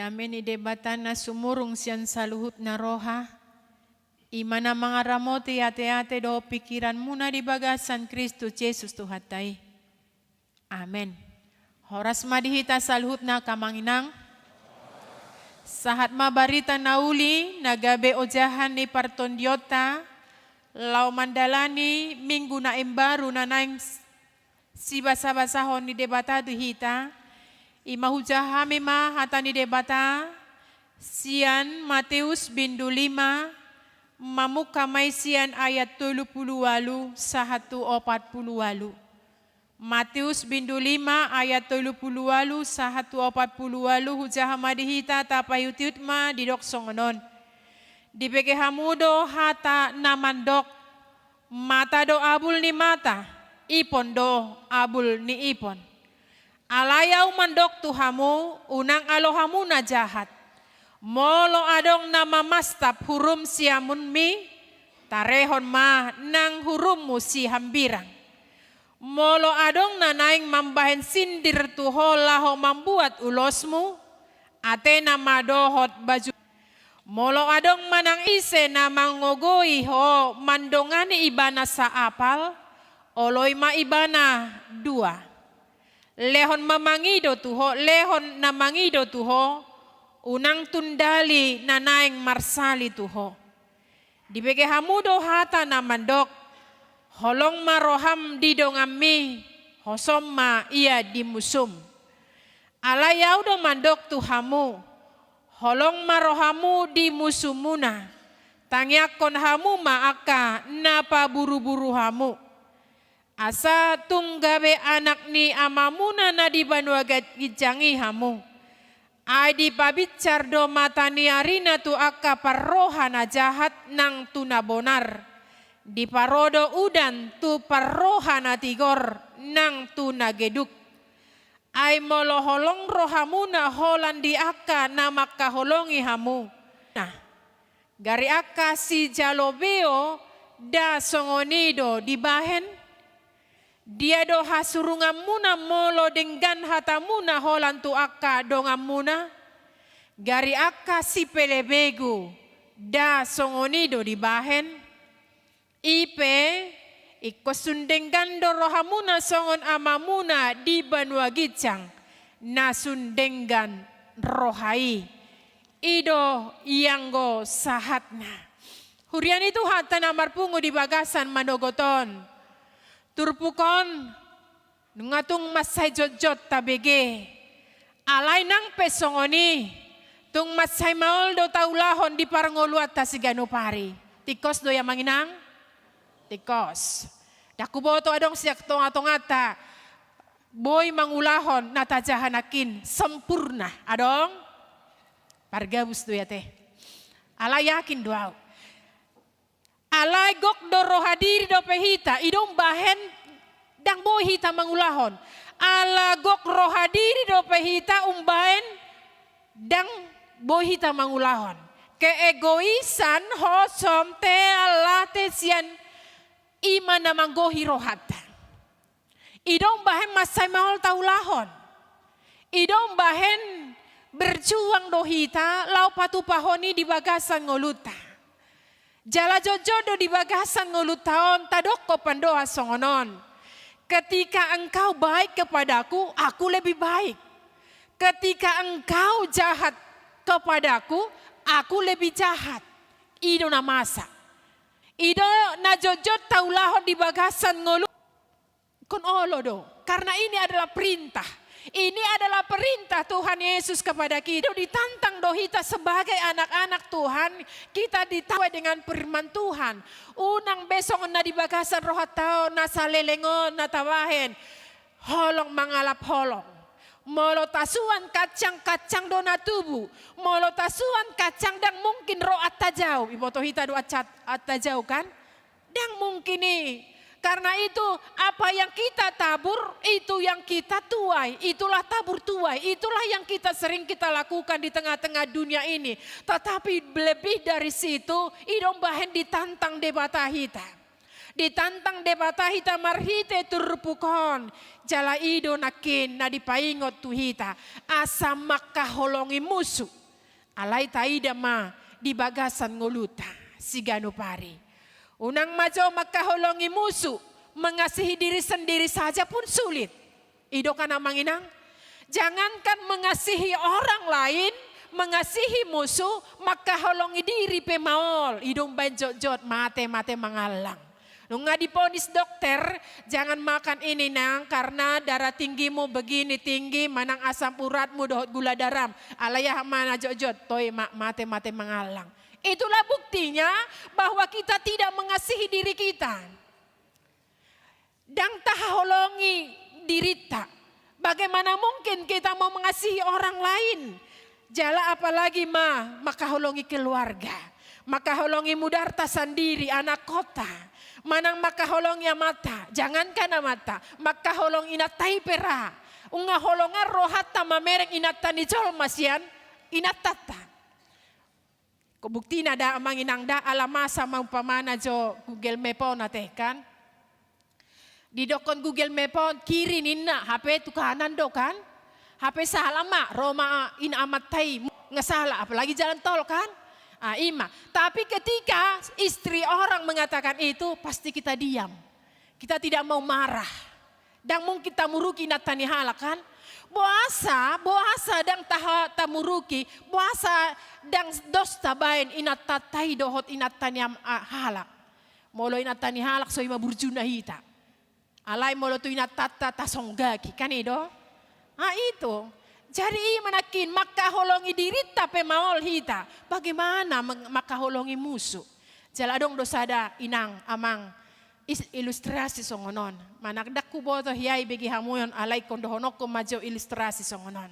Dame ni Debata na sumurung sian saluhutna roha, i ma na mangaramoti ateate dohot pingkiranmuna di bagasan Kristus Jesus Tuhanta i. Amen. Horas ma di hita saluhutna, angka amang inang. Sahat ma barita na uli na gabe ojahan ni partondionta laho mandalani Minggu na imbaru na naeng sibasabasahon ni Debata tu hita. I ma hujaha hami ma hata ni Debata sian Mateus bindu lima, mamungka ma i sian ayat tolu pulu ualu sahat tu opat pulu ualu. Mateus bindu lima ayat tolu pulu ualu sahat tu opat pulu ualu, hujaha ma di hita, tapaihutihut ma didok songon on. Dibege hamu do hata na mandok: Mata do abul ni mata, ipon do abul ni ipon. Alai Ahu mandok tu hamu, unang alo hamu na jahat. Molo adong na mamastap hurum siamunmi, tarehon ma nang hurummu sihambirang. Molo adong na naeng mambahen sindir tu ho laho mambuat ulosmu, atena ma dohot baju. Molo adong manang ise na mangogoi ho mandongani ibana saapal, oloi ma ibana dua. Lehon ma mangido tu ho, lehon na mangido tu ho, unang tundali na naeng marsali tu ho. Dibege hamu do hata na mandok: Holong ma roham di donganmi, hosom ma ia di musum. Alai Ahu do mandok tu hamu: Holong ma rohamu di musumuna, tangiangkon hamu ma angka na paburuburu hamu. Asa tung gabe anak ni Amamuna na di banua ga-, ginjang i hamu. Ai dipabinsar do mataniarina tu angka parroha na jahat nang tu na bonar. Diparo do udan tu parroha na tigor nang tu na geduk. Ai molo holong rohamuna holan di angka na mangkaholongi hamu, nah, gari angka sijalo beo, nda songon i do dibahen? Dia do hasurunganmuna molo denggan hatamuna holan tu angka donganmuna? Gari angka sipelebegu, nda songon i do dibahen? I pe, ingkon sun denggan do rohamuna songon Amamuna di banua ginjang, na sun denggan roha i. I do ianggo sahatna. Huria ni Tuhanta na marpungu di bagasan manogot on. Turpuk on, nunga tung mansai jotjot tabege. Alai nang pe songon i, tung mansai maol do taulahon di parngoluanta siganup ari. Tingkos do i, amang inang? Tingkos. Ndang huboto adong sian tongatonganta boi mangulahon na tajaha nangkin sempurna. Adong? Pargabus do i ate. Alai yakin do ahu. Alai gok do roha diri dope hita, i do umbahen ndang boi hita mangulahon. Ala gok roha diri dope hita umbahen ndang boi hita mangulahon. Keegoisan, hosom, teal, late sian i ma na manggohi rohanta. I do umbahen mansai maol taulahon. I do umbahen berjuang do hita laho patupahon i di bagasan ngolunta. Jala jotjot do di bagasan ngolunta on tadokkon pandohan songon on: Ketika engkau baik kepadaku, aku lebih baik. Ketika engkau jahat kepadaku, aku lebih jahat. I do na masa. I do na jotjot taulahon di bagasan ngolu. Ingkon olo do, karena ini adalah perintah. Ini adalah perintah Tuhan Yesus kepada kita. Ditantang do hita sebagai anak-anak Tuhan, kita ditawai dengan firman Tuhan. Unang be songon na di bagasan rohanta on, na saleleng on na tabahen. Holong mangalap holong. Molo tasuan kacang, kacang do na tubu. Molo tasuan kacang, ndang mungkin ro antajau. Iboto hita do anca-, antajau, kan? Ndang mungkin i. Karena itu, apa yang kita tabur, itu yang kita tuai. Itulah tabur tuai. Itulah yang kita sering kita lakukan di tengah-tengah dunia ini. Tetapi lebih dari situ, i do umbahen ditantang Debata hita. Ditantang Debata hita marhite turpuk on, jala i do nangkin na dipaingot tu hita, asa mangkaholongi musu. Alai taida ma di bagasan ngolunta siganup ari. Unang ma jo mangkaholongi musu, mengasihi diri sendiri saja pun sulit. I do kan amang inang? Jangankan mengasihi orang lain, mengasihi musuh, mangkaholongi diri pe maol. I do umbaen jotjot, mate, mate mangallang. Nunga diponis dokter, jangan makan ini nang, karena darah tinggimu begini tinggi, manang asam uratmu dohot gula daram. Alai aha ma na jotjot, toe ma, mate, mate mangallang. Itulah buktinya bahwa kita tidak mengasihi diri kita. Ndang tahaholongi dirinta. Bagaimana mungkin kita mau mengasihi orang lain? Jala apalagi ma, mangkaholongi keluarga. Mangkaholongi mudarta sandiri, anakkonta. Manang mangkaholongi amanta, jangankan amanta, mangkaholongi inanta i pe ra. Nunga holongan rohanta mamereng inanta ni jolma sian inantanta. Buktina da amang inang da, ala masa ma umpamana jo Google Map on ate kan. Didokkon Google Map on, kiri ninna, hape tu kanan do kan. Hape sala ma, ro ma ina amanta i, nunga sala, apalagi jalan tol kan. Ah, i ma. Tapi ketika istri orang mengatakan itu, pasti kita diam. Kita tidak mau marah. Ndang mungkin tamuruki inanta ni halak kan? Boasa, boasa ndang taha-, tamuruki, boasa ndang dos tabaen inantanta i dohot inanta ni am-, a, halak. Molo inanta ni halak so i ma burjuna hita. Alai molo tu inantanta tasonggaki, kan i do? Ah, itu. Jadi i ma nangkin, mangkaholongi dirinta pe maol hita. Bagaimana meng-, mangkaholongi musu? Jala adong do sada inang, amang, is-, ilustrasi songon on. Manang ndang huboto hiai bege hamu on, alai ingkon dohononku ma jo ilustrasi songon on.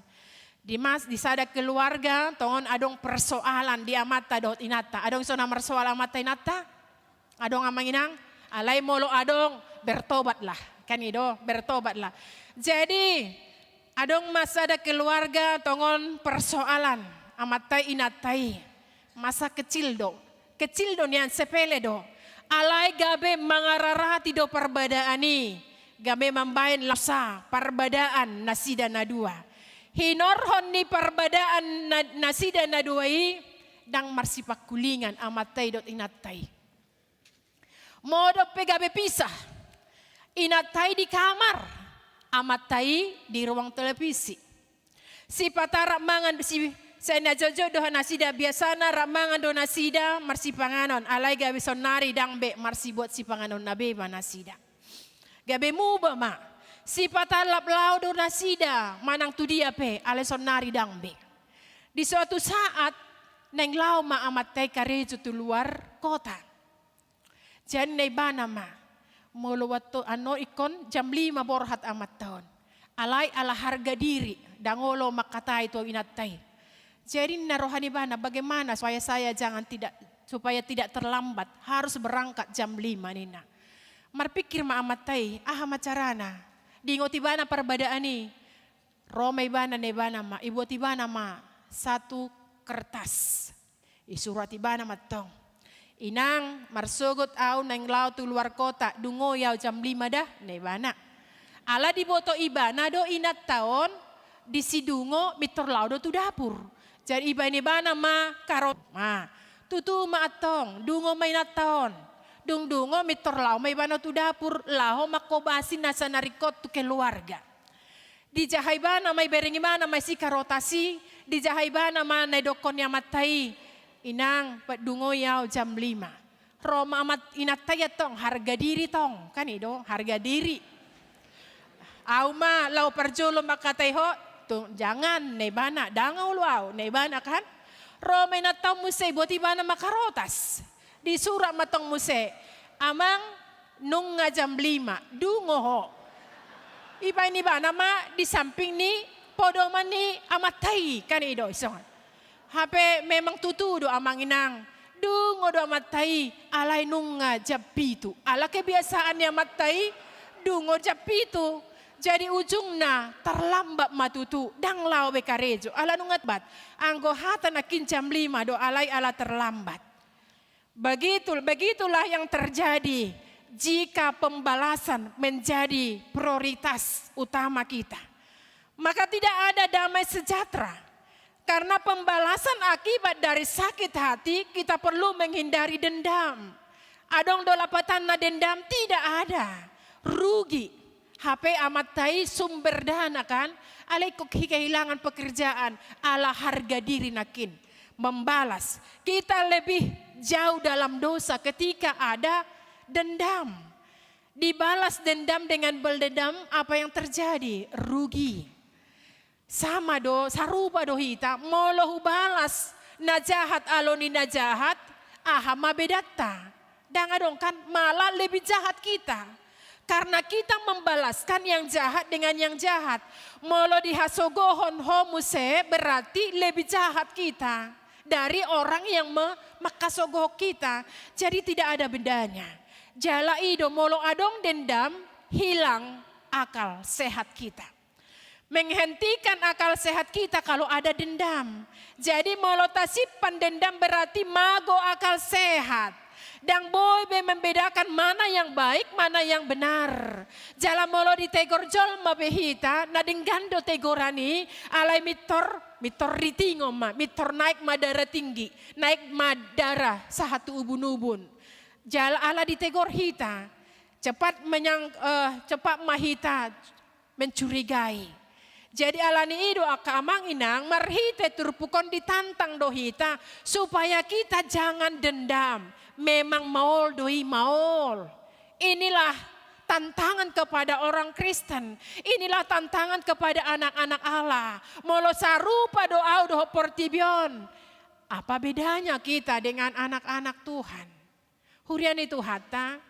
Di mas-, di sada keluarga, tongon adong persoalan di amanta dohot inanta. Adong so na marsoal amanta inanta? Adong amang inang? Alai molo adong, bertobatlah. Kan i do, bertobatlah. Jadi, adong ma sada keluarga tongon persoalan amanta i inanta i. Masa kecil do. Kecil do nian, sepele do. Alai gabe mangararati do parbadaan i. Gabe mambaen losa parbadaan nasida na dua. Hinorhon ni parbadaan na-, nasida na dua i, ndang marsipangkulingan amanta i dohot inanta i. Modom pe gabe pisah. Inanta i di kamar, amanta i di ruang televisi. Sipata rap mangan si, sai na jotjot do nasida, biasana rap mangan do nasida marsipanganon, alai gabe saonnari ndang be marsibuat sipanganon na bebas nasida. Gabe muba ma, sipata rap laho do nasida manang tu dia pe, alai saonnari ndang be. Di suatu saat, naeng laho ma amanta i karejo tu luar kota. Jadi ninna ibana ma, molo waktu annon ingkon jam lima borhat amanta on. Alai ala harga diri, ndang olo mangkatai tu inanta i. Jadi ninna roha ni ibana, bagaimana supaya saya jangan tidak, supaya tidak terlambat, harus berangkat jam lima ninna. Marpikir ma amanta i, aha ma carana? Diingot ibana parbadaan i. Ro ma ibana, ninna ibana ma, ibuat ibana ma satu kertas. Isurat ibana ma tong. Inang, marsogot au naeng laho tu luar kota, dungo i au jam lima da, ninna ibana. Ala diboto ibana do inanta on, disi dungo, mintor laho do tu dapur. Jadi ibaen ibana ma karot, ma. Tutu ma antong, dungo ma inanta on. Dung dungo, mintor laho ma ibana tu dapur, laho manghobasi nasa na ringkot tu keluarga. Dijaha ibana ma, ibereng ibana ma isi karot asi, dijaha ibana ma na idokkon ni amanta i, inang, pat dungo i au jam lima. Ro ma amat inanta i antong, harga diri tong, kan i do, harga diri. Au ma laho parjolo mangkatai ho, tu, jangan, ninna ibana, ndang olo au, ninna ibana kan. Ro ma inanta on muse, ibuat ibana ma karotas. Disurat ma tong muse, amang, nunga jam lima, dungo ho. Ibaen ibana ma di samping ni podoman ni amanta i, kan i do isongon. Hape memang tutu do amang inang, dungo do amanta i, alai nunga jam pitu. Ala kebiasaan ni amanta i, dungo jam pitu. Jadi ujungna terlambat ma tutu, ndang laho be karejo. Ala nunga bat, anggo hata nangkin jam lima do, alai ala terlambat. Begitu, begitulah yang terjadi. Jika pembalasan menjadi prioritas utama kita, maka tidak ada damai sejahtera. Karena pembalasan akibat dari sakit hati, kita perlu menghindari dendam. Adong do lapatanna dendam? Tidak ada. Rugi. Hape amanta i sumber dana kan, alai kok kehilangan pekerjaan, ala harga diri nangkin. Membalas. Kita lebih jauh dalam dosa ketika ada dendam. Dibalas dendam dengan bal dendam, apa yang terjadi? Rugi. Sama do, sarupa do hita, molo hubalas na jahat alo ni na jahat, aha ma bedanta? Ndang adong kan, malah lebih jahat kita. Karena kita membalaskan yang jahat dengan yang jahat. Molo dihasogohon ho muse, berarti lebih jahat kita dari orang yang me-, manghasogohon kita. Jadi tidak ada bedanya. Jala i do, molo adong dendam, hilang akal sehat kita. Menghentikan akal sehat kita kalau ada dendam. Jadi molo tasimpan dendam berarti mago akal sehat. Ndang boi be membedakan mana yang baik, mana yang benar. Jala molo ditegor jolma be hita, na denggan do tegoran i, alai mintor, mintor ritingon ma, mintor naik ma darah tinggi, naik ma darah sahat tu ubun-ubun. Jala ala ditegor hita, cepat menyang-, eh, cepat ma hita mencurigai. Jadi ala ni i do angka amang inang, marhite turpuk on ditantang do hita supaya kita jangan dendam. Memang maol do i, maol. Inilah tantangan kepada orang Kristen. Inilah tantangan kepada anak-anak Allah. Molo sarupa do au dohot portibi on, apa bedanya kita dengan anak-anak Tuhan? Huria ni Tuhanta,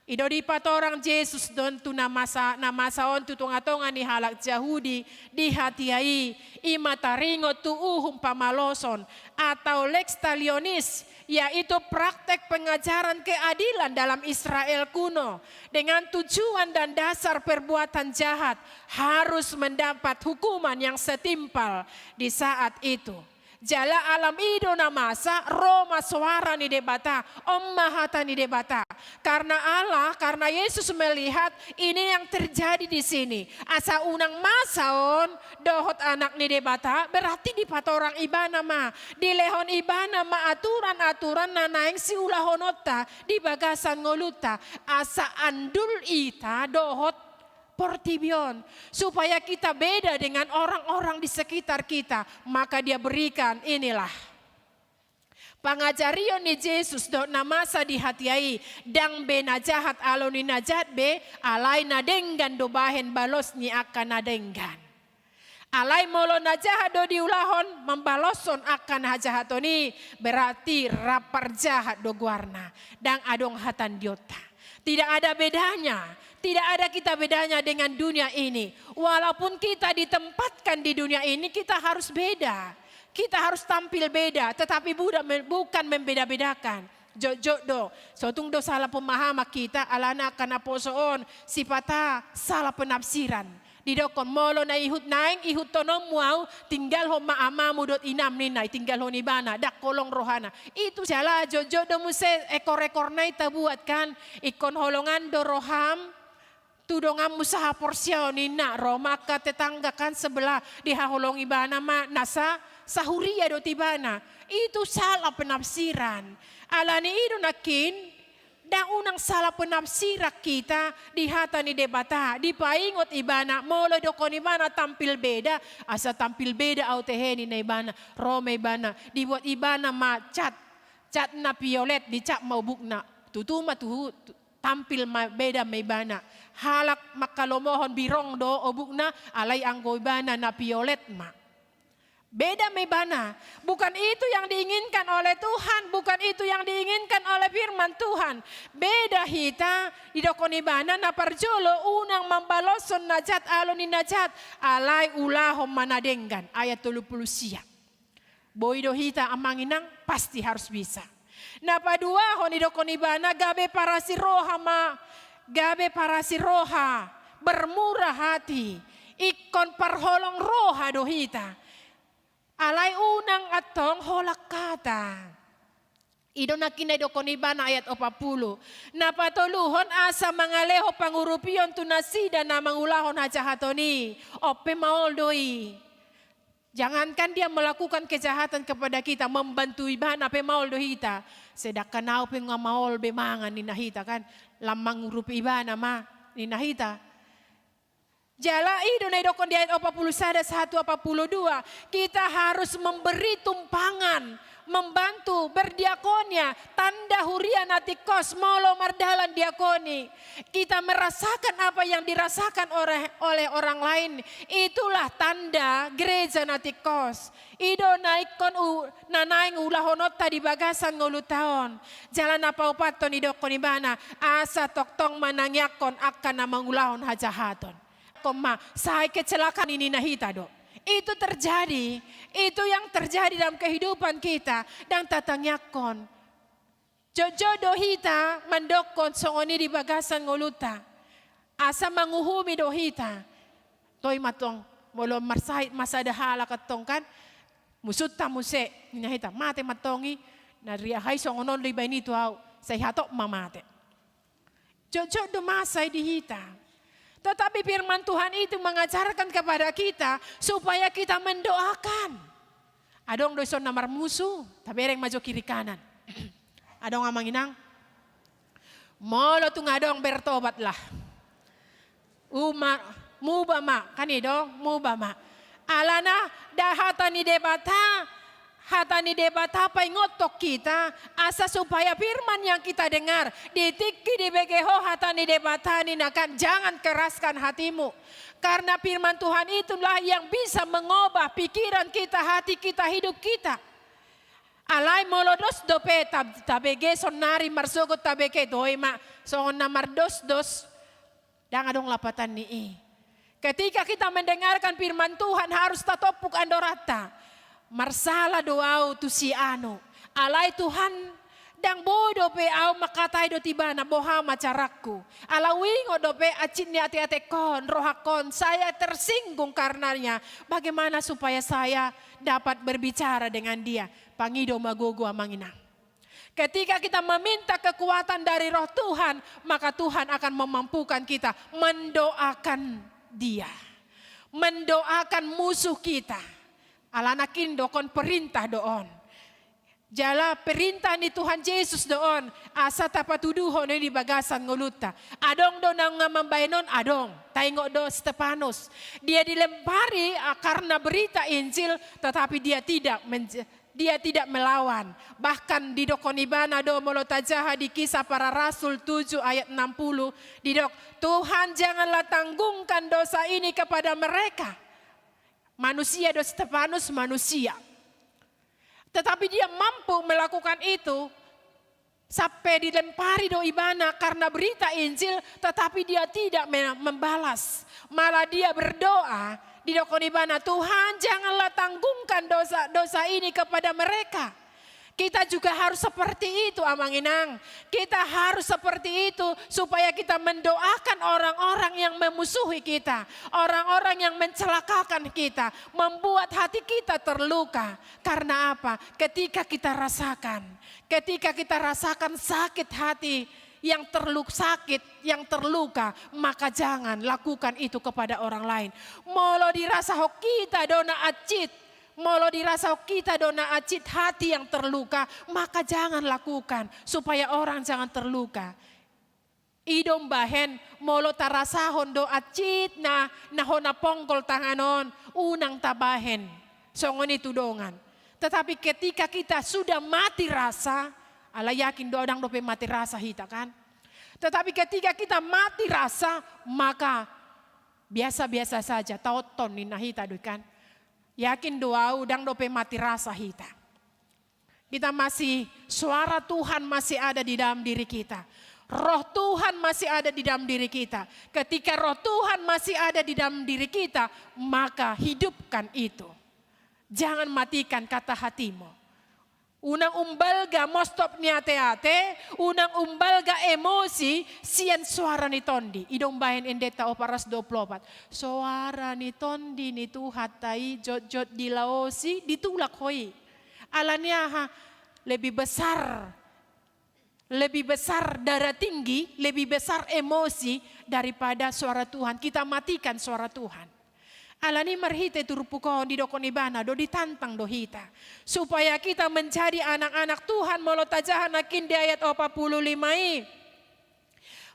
i do dipatorang Jesus do on tu na masa, na masa on tu tonga-tonga ni halak Jahudi di hatiha i, i ma taringot tu uhum pamaloson atau lex talionis, yaitu praktek pengajaran keadilan dalam Israel kuno, dengan tujuan dan dasar perbuatan jahat harus mendapat hukuman yang setimpal di saat itu. Jala ala i do na masa, ro ma soara ni Debata, on ma hata ni Debata. Karna Allah, karna Yesus melihat ini yang terjadi di sini. Asa unang masa on dohot Anak ni Debata, berarti dipatorang ibana ma, dilehon ibana ma aturan-aturan na naeng siulahononta di bagasan ngolunta. Asa andul hita dohot portibi on, supaya kita beda dengan orang-orang di sekitar kita, maka Dia berikan inilah pangajarion ni Jesus dohot na masa di hatiha i, ndang be na jahat alo ni na jahat be, alai na denggan do bahen balos ni angka na denggan. Alai molo na jahat do diulahon, mambaloshon angka na hajahaton i, berarti rap parjahat do goarna. Ndang adong hatandionta. Tidak ada bedanya. Tidak ada kita bedanya dengan dunia ini. Walaupun kita ditempatkan di dunia ini, kita harus beda. Kita harus tampil beda, tetapi buda-, bukan membeda-bedakan. Jotjot do, so tung do salah pemahaman hita, alana angka naposo on, sipata salah penafsiran. Didokkon, molo na ihut naeng, ihuthononmu au, tinggalhon ma amamu dohot inam ninna, tinggalhon ibana, ndang holong rohana. Itu salah. Jotjot do muse ekor-ekorna i tabuat kan, ingkon holongan do roham tu donganmu sahaporseaon ninna, ro ma angka tetangga kan sebelah, dihaholongi ibana ma, na sa-, sahuria dohot ibana. Itu salah penafsiran. Ala ni i do nangkin, ndang unang salah penafsiran hita di hata ni Debata, dipaingot ibana, molo didokkon ibana tampil beda, asa tampil beda au tehe ninna ibana, ro ma ibana, dibuat ibana ma cat, cat na violet, dicap ma obukna, tutu ma tuhu, tu-, tampil ma beda ma ibana. Halak manghalomohon birong do obukna, alai anggo ibana na violet ma. Beda ma ibana. Bukan itu yang diinginkan oleh Tuhan, bukan itu yang diinginkan oleh firman Tuhan. Beda hita, didokkon ibana na parjolo unang mambaloshon na jat alo ni na jat, alai ulahon ma na denggan. Ayat tolu pulu sia. Boi do hita amang inang, pasti harus bisa. Na paduahon didokkon ibana gabe parasi roha ma, gabe parasi roha, bermurah hati, ingkon parholong roha do hita. Alai unang antong holang hata. I do nangkin na didokkon ibana ayat opat pulu. Na patoluhon asa mangalehon pangurupion tu nasida na mangulahon hajahaton i. On pe maol do i. Jangankan dia melakukan kejahatan kepada kita, membantu ibana pe maol do hita. Sedangkan au pe nga maol be mangan ninna hita kan. Lam mangurupi ibana ma ninna hita. Jala i do na didokkon di ayat opat pulu sada sahat tu opat pulu dua, kita harus memberi tumpangan, membantu, berdiakonia, tanda huria na tingkos molo mardalan diakoni. Kita merasakan apa yang dirasakan oleh, oleh orang lain, itulah tanda gereja na tingkos. I do na ingkon u-, na naeng ulahononta di bagasan ngolunta on. Jala na paopathon didokkon ibana, asa tongtong manangiangkon angka na mangulahon hajahaton. Koma, sai kecelakaan i ninna hita do. Itu terjadi, itu yang terjadi dalam kehidupan kita, ndang tatangiangkon. Jotjot do hita mandokkon songon i di bagasan ngolunta. Asa manguhumi do hita. Toe ma tong, molo marsahit ma sada halak antong kan, musunta muse, ninna hita, mate ma tong i, na riahai songon on do dibaen i tu au, sai hatop ma mate. Jotjot do masa i di hita. Tetapi firman Tuhan itu mengajarkan kepada kita supaya kita mendoakan. Adong do dison na marmusu, tabereng ma jo kiri kanan. Adong amang inang. Molo tung adong bertobatlah. Uma, muba ma, kan i do, muba ma. Alana, da hata ni Debata, hata ni Debata paingothon hita, asa supaya firman yang kita dengar, di tingki dibege ho hata ni Debata ninna kan, jangan keraskan hatimu. Karena firman Tuhan itulah yang bisa mengubah pikiran kita, hati kita, hidup kita. Alai molo dos dope ta-, tabege sonari marsogot tabege, toe ma, songon na mardosdos. Ndang adong lapatan ni i. Ketika kita mendengarkan firman Tuhan, harus tatompuk andoranta. Marsala do au tu si anu. Alai Tuhan, ndang boi dope au mangkatai dohot ibana, boha ma carangku. Ala huingot dope hansit ni ateatengkon, rohangkon, saya tersinggung karenanya. Bagaimana supaya saya dapat berbicara dengan dia? Pangido ma gogo amang inang. Ketika kita meminta kekuatan dari Roh Tuhan, maka Tuhan akan memampukan kita mendoakan dia. Mendoakan musuh kita. Alana nangkin do on perintah do on. Jala perintah ni Tuhan Jesus do on, asa tapatuduhon i di bagasan ngolunta. Adong do na nunga mambahen on, adong. Taingot do Stefanus. Dia dilempari, ah, karena berita Injil, tetapi dia tidak menj-, dia tidak melawan. Bahkan didokkon ibana do molo tajaha di Kisah Para Rasul tujuh ayat enam puluh, didok, "Tuhan, janganlah tanggungkan dosa ini kepada mereka." Manusia do Stefanus, manusia. Tetapi dia mampu melakukan itu. Sampe dilempari do ibana karena berita Injil, tetapi dia tidak me-, membalas. Malah dia berdoa, didokkon ibana, "Tuhan, janganlah tanggungkan dosa-dosa ini kepada mereka." Kita juga harus seperti itu, amang inang. Kita harus seperti itu supaya kita mendoakan orang-orang yang memusuhi kita, orang-orang yang mencelakakan kita, membuat hati kita terluka. Karena apa? Ketika kita rasakan Ketika kita rasakan sakit hati yang terluk-, sakit, yang terluka, maka jangan lakukan itu kepada orang lain. Molo dirasahon hita do na hansit, molo dirasahon hita do na hansit hati yang terluka, maka jangan lakukan, supaya orang jangan terluka. I do umbahen, molo tarasahon do hansit na, na hona ponggol tangan on, unang tabahen songon i tu dongan. Tetapi ketika kita sudah mati rasa, ala yakin do ndang dope mati rasa hita kan? Tetapi ketika kita mati rasa, maka biasa-biasa saja, taothon ninna hita do i kan? Yakin do au ndang dope mati rasa hita. Kita masih, suara Tuhan masih ada di dalam diri kita. Roh Tuhan masih ada di dalam diri kita. Ketika Roh Tuhan masih ada di dalam diri kita, maka hidupkan itu. Jangan matikan kata hatimu. Unang umbalga mostop ni ateate, unang umbalga emosi sian suara ni tondi. I do umbahen Endenta opat ratus dua puluh opat. Suara ni tondi ni Tuhanta i jotjot dilaosi, ditulak ho i. Ala ni aha? Lebih besar lebih besar darah tinggi, lebih besar emosi daripada suara Tuhan. Kita matikan suara Tuhan. Alani marhite turpuk on didokkon ibana do, ditantang do hita. Supaya kita menjadi anak-anak Tuhan, molo tajaha nangkin di ayat opat puluh lima i.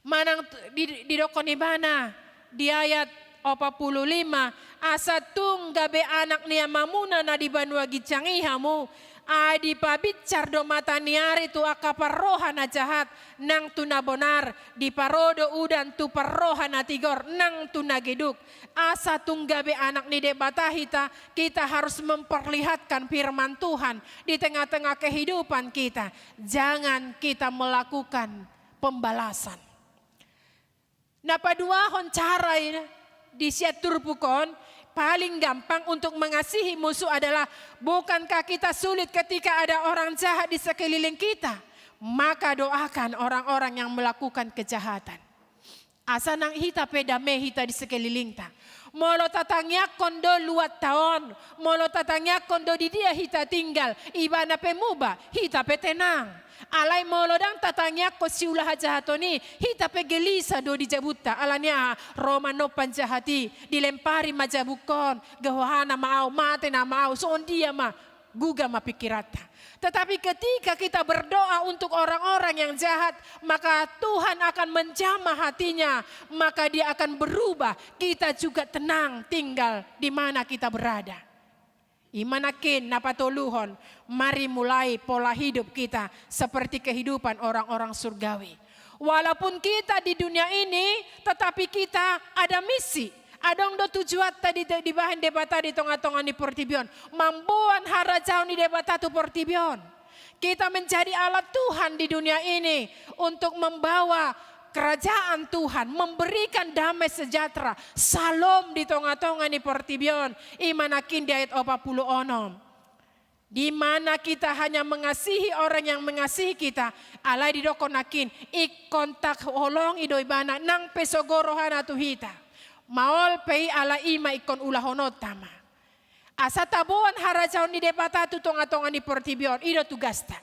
Manang t-, di, didokkon ibana di ayat opat puluh lima, asa tung gabe anak ni Amamuna na di banua ginjang i hamu, ai dipabinsar do mata ni ari tu angka parroha na jahat, nang tu na bonar, diparo do udan tu parroha na tigor, nang tu na geduk. Asa tung gabe anak ni Debata hita, kita harus memperlihatkan firman Tuhan di tengah-tengah kehidupan kita. Jangan kita melakukan pembalasan. Na paduahon cara i di sian turpuk on, paling gampang untuk mengasihi musuh adalah, bukankah kita sulit ketika ada orang jahat di sekeliling kita? Maka doakan orang-orang yang melakukan kejahatan. Asa nang hita pe dame hita di sekelilingta. Molo tatangiangkon do luatta on, molo tatangiangkon do di dia hita tinggal, ibana pe muba, hita pe tenang. Alai molo ndang tatangiangkon siula hajahaton i, hita pe gelisah do di jabunta. Alani aha? Ro ma on panjahat i, dilempari ma jabungkon, gahohana ma au, mate nama au, songon dia ma, guga ma pikiranta. Tetapi ketika kita berdoa untuk orang-orang yang jahat, maka Tuhan akan menjamah hatinya, maka dia akan berubah. Kita juga tenang tinggal di mana kita berada. I ma nangkin na patoluhon, mari mulai pola hidup kita seperti kehidupan orang-orang surgawi. Walaupun kita di dunia ini, tetapi kita ada misi. Adong do tujuanta di, dibahen Debata di tonga-tonga ni portibi on. Mamboan harajaon ni Debata tu portibi on. Kita menjadi alat Tuhan di dunia ini untuk membawa kerajaan Tuhan, memberikan damai sejahtera, salom di tonga-tonga ni portibi on. I ma nangkin di ayat opat puluh onom. Di mana kita hanya mengasihi orang yang mengasihi kita, alai didokkon nangkin, ingkon taholongi do ibana, nang pe sogo rohana tu hita. Maol pe i, alai i ma ingkon ulahononta ma. Asa taboan harajaon ni Debata tu tonga-tonga ni portibi on, i do tugasta.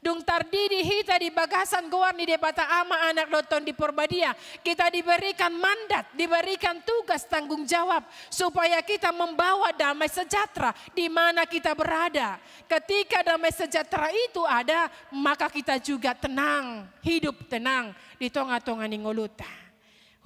Dung tardidi hita di bagasan goar ni Debata Ama, Anak dohot Tondi Porbadia, kita diberikan mandat, diberikan tugas tanggung jawab, supaya kita membawa damai sejahtera di mana kita berada. Ketika damai sejahtera itu ada, maka kita juga tenang, hidup tenang di tonga-tonga ni ngolunta.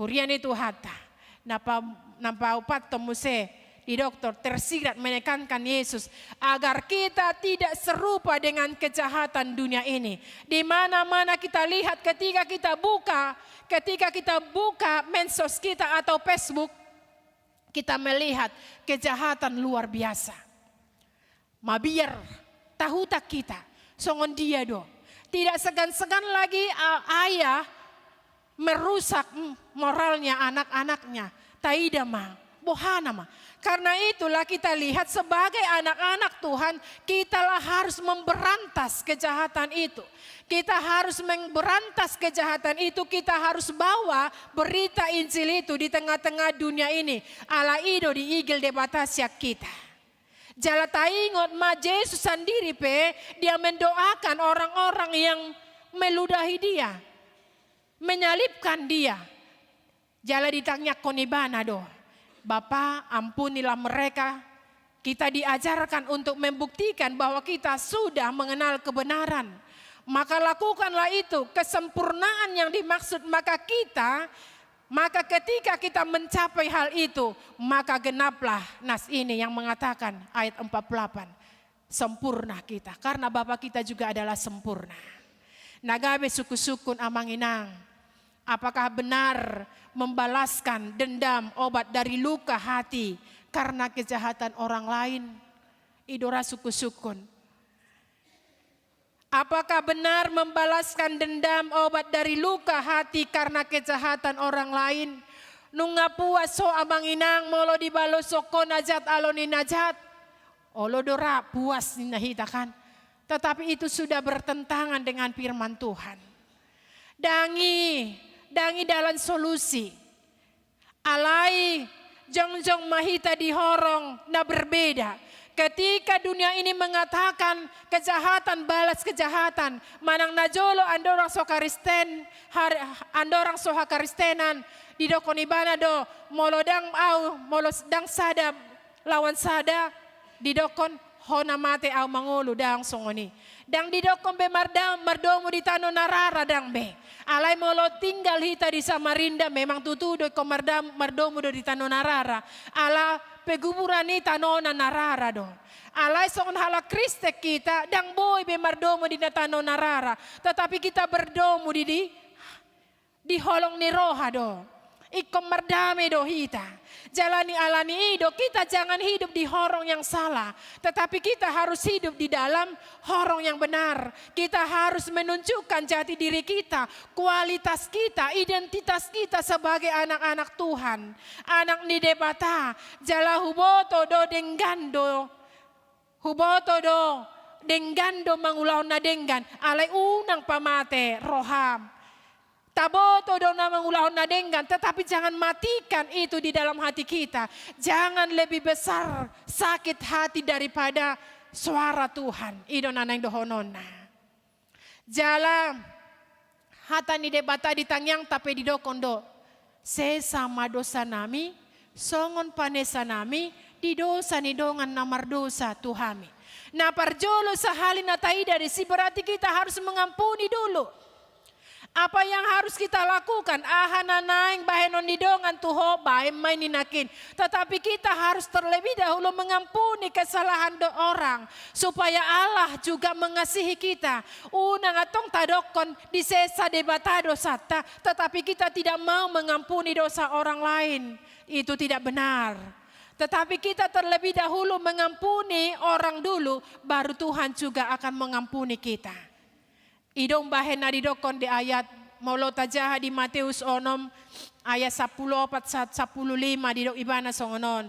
Huria ni Tuhanta, na pa-, na paopathon muse di dokter, tersirat menekankan Yesus, agar kita tidak serupa dengan kejahatan dunia ini. Di mana-mana kita lihat, ketika kita buka, ketika kita buka medsos kita atau Facebook, kita melihat kejahatan luar biasa. Mabiar tahutan hita, songon dia do. Tidak segan-segan lagi, a-, ayah merusak, mm, moralnya anak-anaknya. Taida ma, boha nama. Karena itulah kita lihat sebagai anak-anak Tuhan, kitalah harus memberantas kejahatan itu. Kita harus memberantas kejahatan itu, kita harus bawa berita Injil itu di tengah-tengah dunia ini. Ala i do diigil Debata sian hita. Jala taingot ma, Jesus sandiri pe, dia mendoakan orang-orang yang meludahi dia, menyalibkan dia. Jala ditangiangkon ibana do, "Bapa, ampunilah mereka." Kita diajarkan untuk membuktikan bahwa kita sudah mengenal kebenaran. Maka lakukanlah itu, kesempurnaan yang dimaksud, maka kita Maka ketika kita mencapai hal itu, maka genaplah nas ini yang mengatakan, ayat empat puluh delapan, sempurna kita, karena Bapa kita juga adalah sempurna. Na gabe sungkun-sungkun, amang inang, apakah benar membalaskan dendam obat dari luka hati karena kejahatan orang lain? I do ra sungkun-sungkun. Apakah benar membalaskan dendam obat dari luka hati karena kejahatan orang lain? Nunga puas ho, amang inang, molo dibaloshon ho na jat alo ni na jat? Olo do ra puas ninna hita, kan? Tetapi itu sudah bertentangan dengan firman Tuhan. Ndang i, ndang i dalan solusi. Alai jongjong ma hita di horong na berbeda. Ketika dunia ini mengatakan kejahatan balas kejahatan, manang na jolo andorang so Kristen, har-, andorang so hakristenan, didokkon ibana do, molo ndang au, molo s-, ndang sada lawan sada, didokkon, ho na mate au mangolu, ndang songon i. Ndang didokkon be marda-, mardomu di tano na rara, ndang be. Alai molo tinggal hita di Samarinda, memang tutu do ingkon marda-, mardomu do di tano na rara. Ala peguburan i tanona na rara do. Alai songon halak Kristen hita, ndang boi be mardomu di na tano na rara. Tetapi kita berdomu di, di, di holong ni roha do. Ingkon mardame do hita. Jala ni alani i do, kita jangan hidup di horong yang salah, tetapi kita harus hidup di dalam horong yang benar. Kita harus menunjukkan jati diri kita, kualitas kita, identitas kita sebagai anak-anak Tuhan, anak ni Debata. Jala huboto do denggan do, huboto do denggan do mangulahon na denggan, alai unang pamate roham. Taboto do na mangulahon na denggan, tetapi jangan matikan itu di dalam hati kita. Jangan lebih besar sakit hati daripada suara Tuhan. I do na naeng dohononna. Jala hata ni Debata di tangiangta pe didokkon do, sesa ma dosanami, songon panesanami di dosa ni dongan na mardosa tu hami. Na parjolo sahali na taida disi, berarti kita harus mengampuni dulu. Apa yang harus kita lakukan? Aha na naeng bahenon ni dongan tu ho, bahen ma i ninna nangkin. Tetapi kita harus terlebih dahulu mengampuni kesalahan do orang, supaya Allah juga mengasihi kita. Unang antong tadokkon disesa Debata dosanta, tetapi kita tidak mau mengampuni dosa orang lain. Itu tidak benar. Tetapi kita terlebih dahulu mengampuni orang dulu, baru Tuhan juga akan mengampuni kita. I do umbahen na didokkon di ayat, molo tajaha di Mateus onom ayat sampulu opat sahat sampulu lima, didok ibana songon on.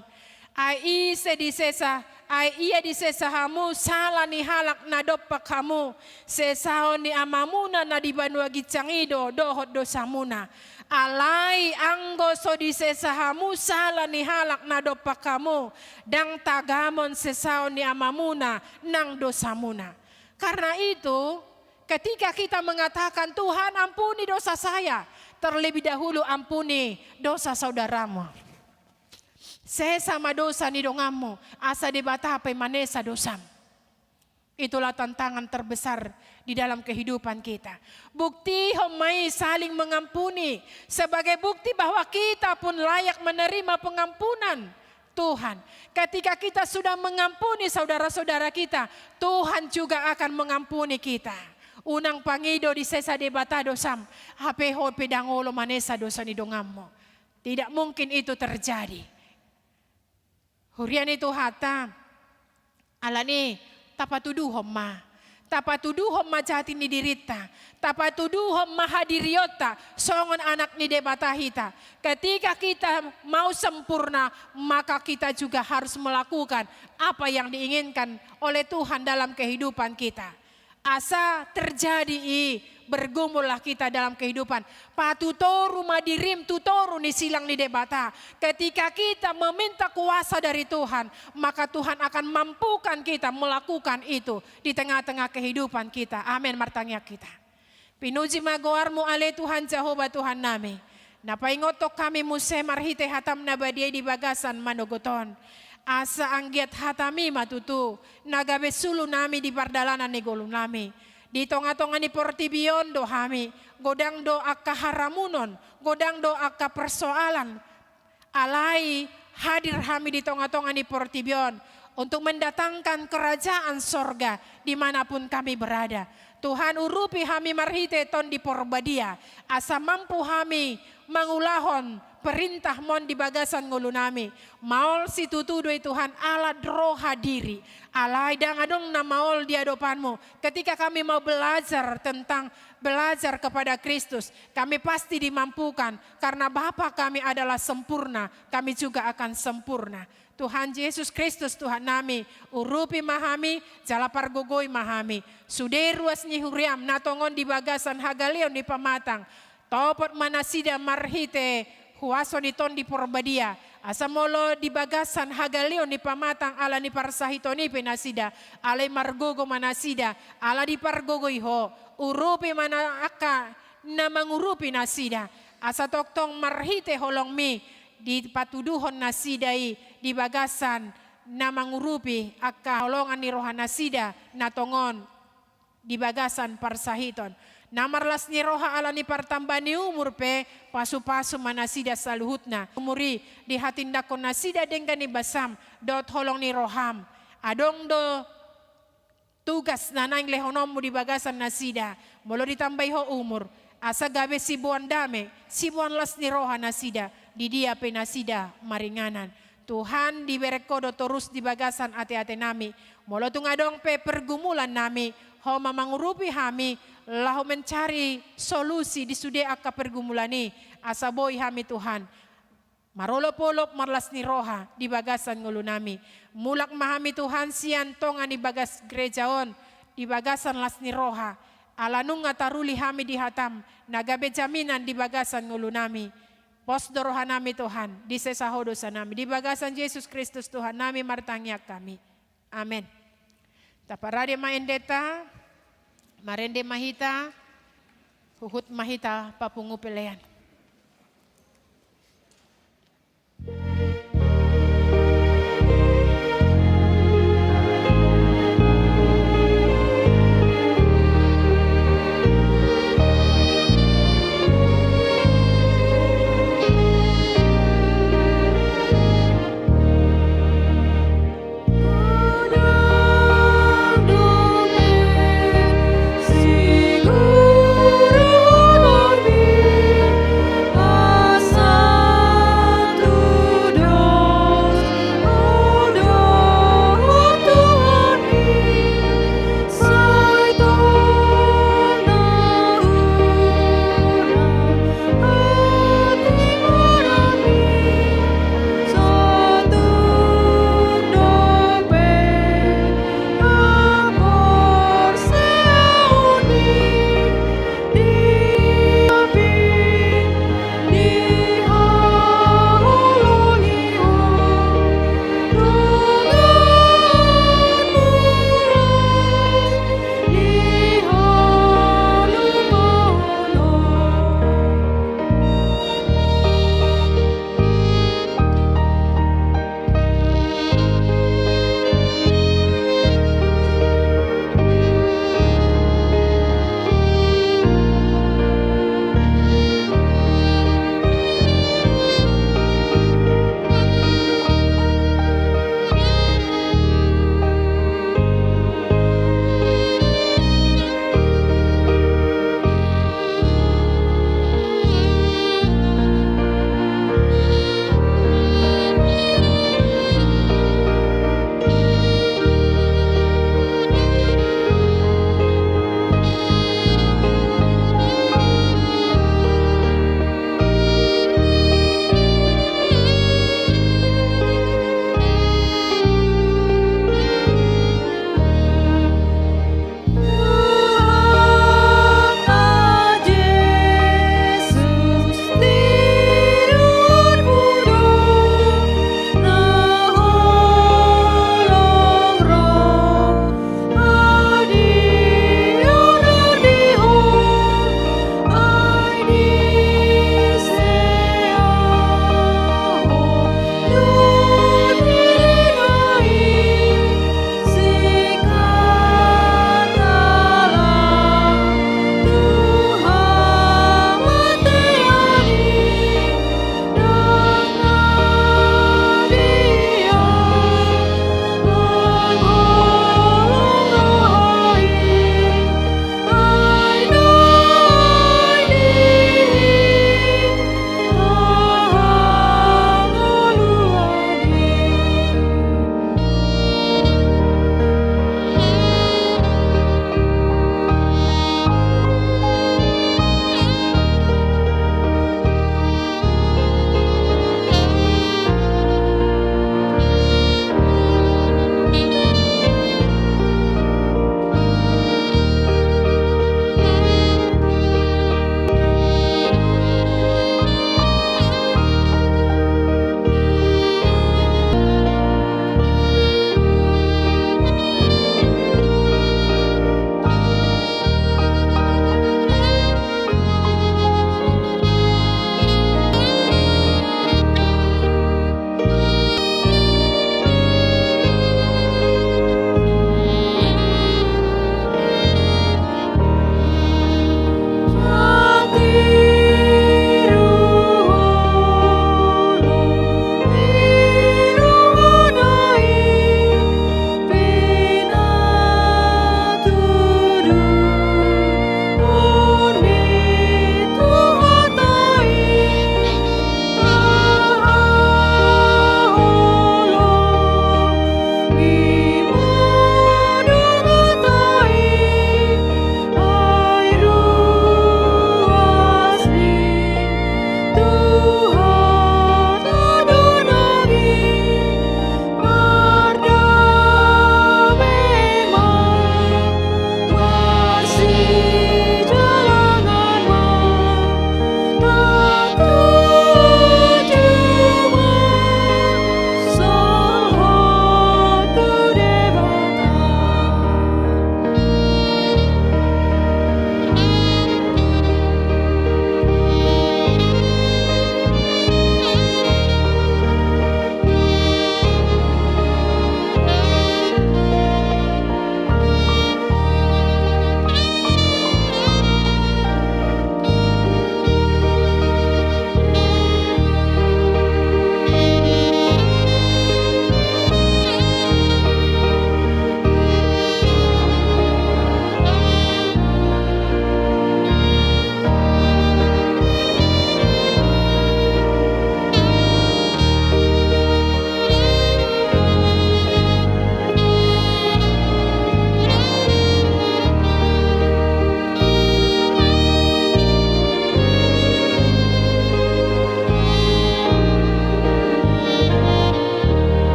Ai ise disesa, ai ia disesa hamu sala ni halak na dompak hamu, sesaon ni Amamuna na di banua ginjang i do dohot dosamuna. Alai anggo so disesa hamu sala ni halak na dompak hamu, ndang tagamon sesaon ni Amamuna nang dosamuna. Karena itu, ketika kita mengatakan, "Tuhan, ampuni dosa saya," terlebih dahulu ampuni dosa saudaramu. Sesa ma dosa ni donganmu, asa Debata pe manesa dosam. Itulah tantangan terbesar di dalam kehidupan kita. Buktihon ma i saling mengampuni sebagai bukti bahwa kita pun layak menerima pengampunan Tuhan. Ketika kita sudah mengampuni saudara-saudara kita, Tuhan juga akan mengampuni kita. Unang pangido disesa Debata dosam, hape ho pe ndang olo manesa dosa ni donganmu. Tidak mungkin itu terjadi. Huria ni Tuhanta, alani i, tapatuduhon ma. Tapatuduhon ma jati ni dirinta. Tapatuduhon ma hadirionta songon anak ni Debata hita. Ketika kita mau sempurna, maka kita juga harus melakukan apa yang diinginkan oleh Tuhan dalam kehidupan kita. Asa terjadi i, bergumullah kita dalam kehidupan. Patutoru ma dirim tu toru ni silang ni Debata. Ketika kita meminta kuasa dari Tuhan, maka Tuhan akan mampukan kita melakukan itu di tengah-tengah kehidupan kita. Amin. Martangiang hita. Pinuji ma goarmu ale Tuhan Jahowa Tuhannami, na paingothon hami muse marhite hatam na badia i di bagasan manogot on. Asa anggiat hatami ma tutu na gabe sulu nami di pardalanan ni ngolunami. Di tonga-tonga ni portibi on do hami, godang do angka haramunon, godang do angka persoalan. Alai hadir hami di tonga-tonga ni portibi on untuk mendatangkan kerajaan sorga di mana pun kami berada. Tuhan, urupi hami marhite Tondi Porbadia, asa mampu hami mangulahon perintahmon di bagasan ngolunami. Maol situtu do i Tuhan, alat roha diri. Alai ndang adong na maol di adopanmu. Ketika kami mau belajar tentang belajar kepada Kristus, kami pasti dimampukan, karena Bapa kami adalah sempurna, kami juga akan sempurna. Tuhan Jesus Kristus Tuhannami, urupi ma hami, jala pargogoi ma hami. Sude ruas ni huriam na tongon di bagasan hagaleon ni pamatang, topot ma nasida marhite huaso ni Tondi Porbadia, Asa molo di bagasan hagaleon ni pamatang ala ni parsahiton i pe nasida, alai margogo ma nasida, ala dipargogoi Ho, urupi ma na angka na mangurupi nasida, asa tongtong marhite holong-Mi dipatuduhon nasida i di bagasan na mangurupi angka holongan ni roha nasida na tongon di bagasan parsahiton. Na marlas ni roha ala ni partamba ni umur pe, pasupasu ma nasida saluhutna. Umur i dihatindangkon nasida denggan ni basam dohot holong ni roham. Adong do tugas na naeng lehononmu di bagasan nasida. Molo ditambai Ho umur, asa gabe siboan dame, siboan las ni roha nasida, di dia pe nasida maringanan. Tuhan, dibereng Ho do torus di bagasan ateatenami. Molo tung adong pe pergumulannami, Ho ma mangurupi hami, laho mencari solusi di sude angka pergumulan i, asa boi hami, Tuhan, marolopolop marlas ni roha di bagasan ngolunami. Mulak ma hami, Tuhan, sian tonga ni bagas gereja on di bagasan las ni roha. Ala nunga taruli hami di hataM, na gabe jaminan di bagasan ngolunami. Pos do rohanami, Tuhan, disesa Ho dosanami. Di bagasan Jesus Kristus Tuhannami martangiang hami. Amen. Taparade ma endenta, marende ma hita, huhut ma hita papungu pelean.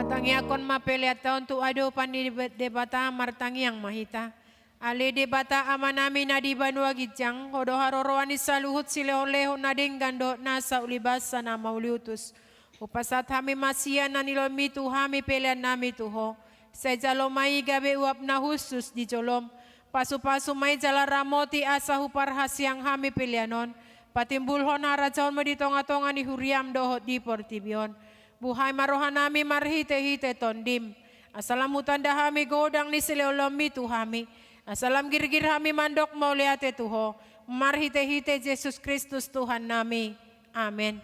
Tangiangkon ma peleanta on tu adopan ni Debata. Martangiang ma hita. Ale Debata Amanami na di banua ginjang, Ho do haroroan ni saluhut silehonlehon na denggan dohot nasa ulibasa na mauliutus. Hupasahat hami ma sian na nilehonMi tu hami peleannami tu Ho. Sai jalo ma i gabe uap na hushus di joloM. Pasupasu ma i jala ramoti asa huparhaseang hami pelean on patimbulhon harajaonMu di tongatonga ni huriaM dohot di portibi on. Buhai ma rohanami marhitehite TondiM. Asa lam hutanda hami godang ni silehonlehonMi tu hami. Asa lam girgir hami mandok mauliate tu Ho. Marhitehite Jesus Kristus Tuhannami. Amen.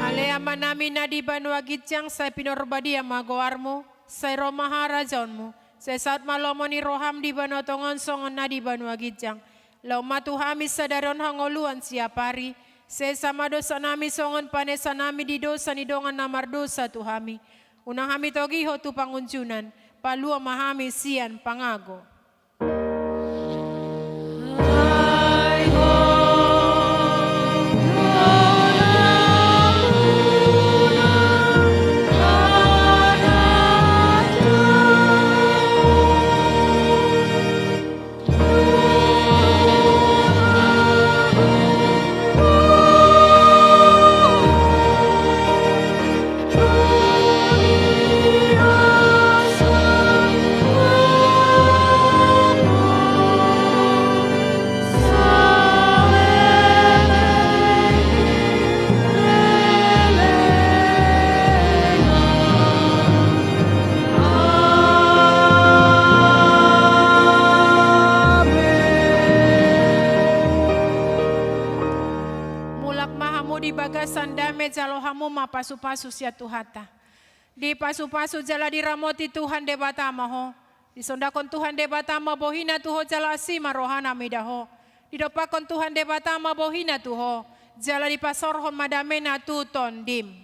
Ale Amanami na di banua ginjang, sai pinarbadia ma goarMu, sai ro ma harajaonMu, sai saut ma lomo ni rohaM di banua tonga on songon na di banua ginjang. Laho ma tu hami sadari on hangoluan siapari. Sesa ma dosanami songon panesanami di dosa ni dongan na mardosa tu hami. Unang hami togihon tu pangunjunan. Palua ma hami sian pangago. Mulak ma hamu di bagasan dame, jalo hamu ma pasupasu sian Tuhanta. Dipasupasu jala diramoti Tuhan Debata ma ho. Disondangkon Tuhan Debata ma bohiNa tu ho jala asi ma rohaNa mida ho. Didompakkon Tuhan Debata ma bohiNa tu ho jala dipasaorhon ma dameNa tu tondim.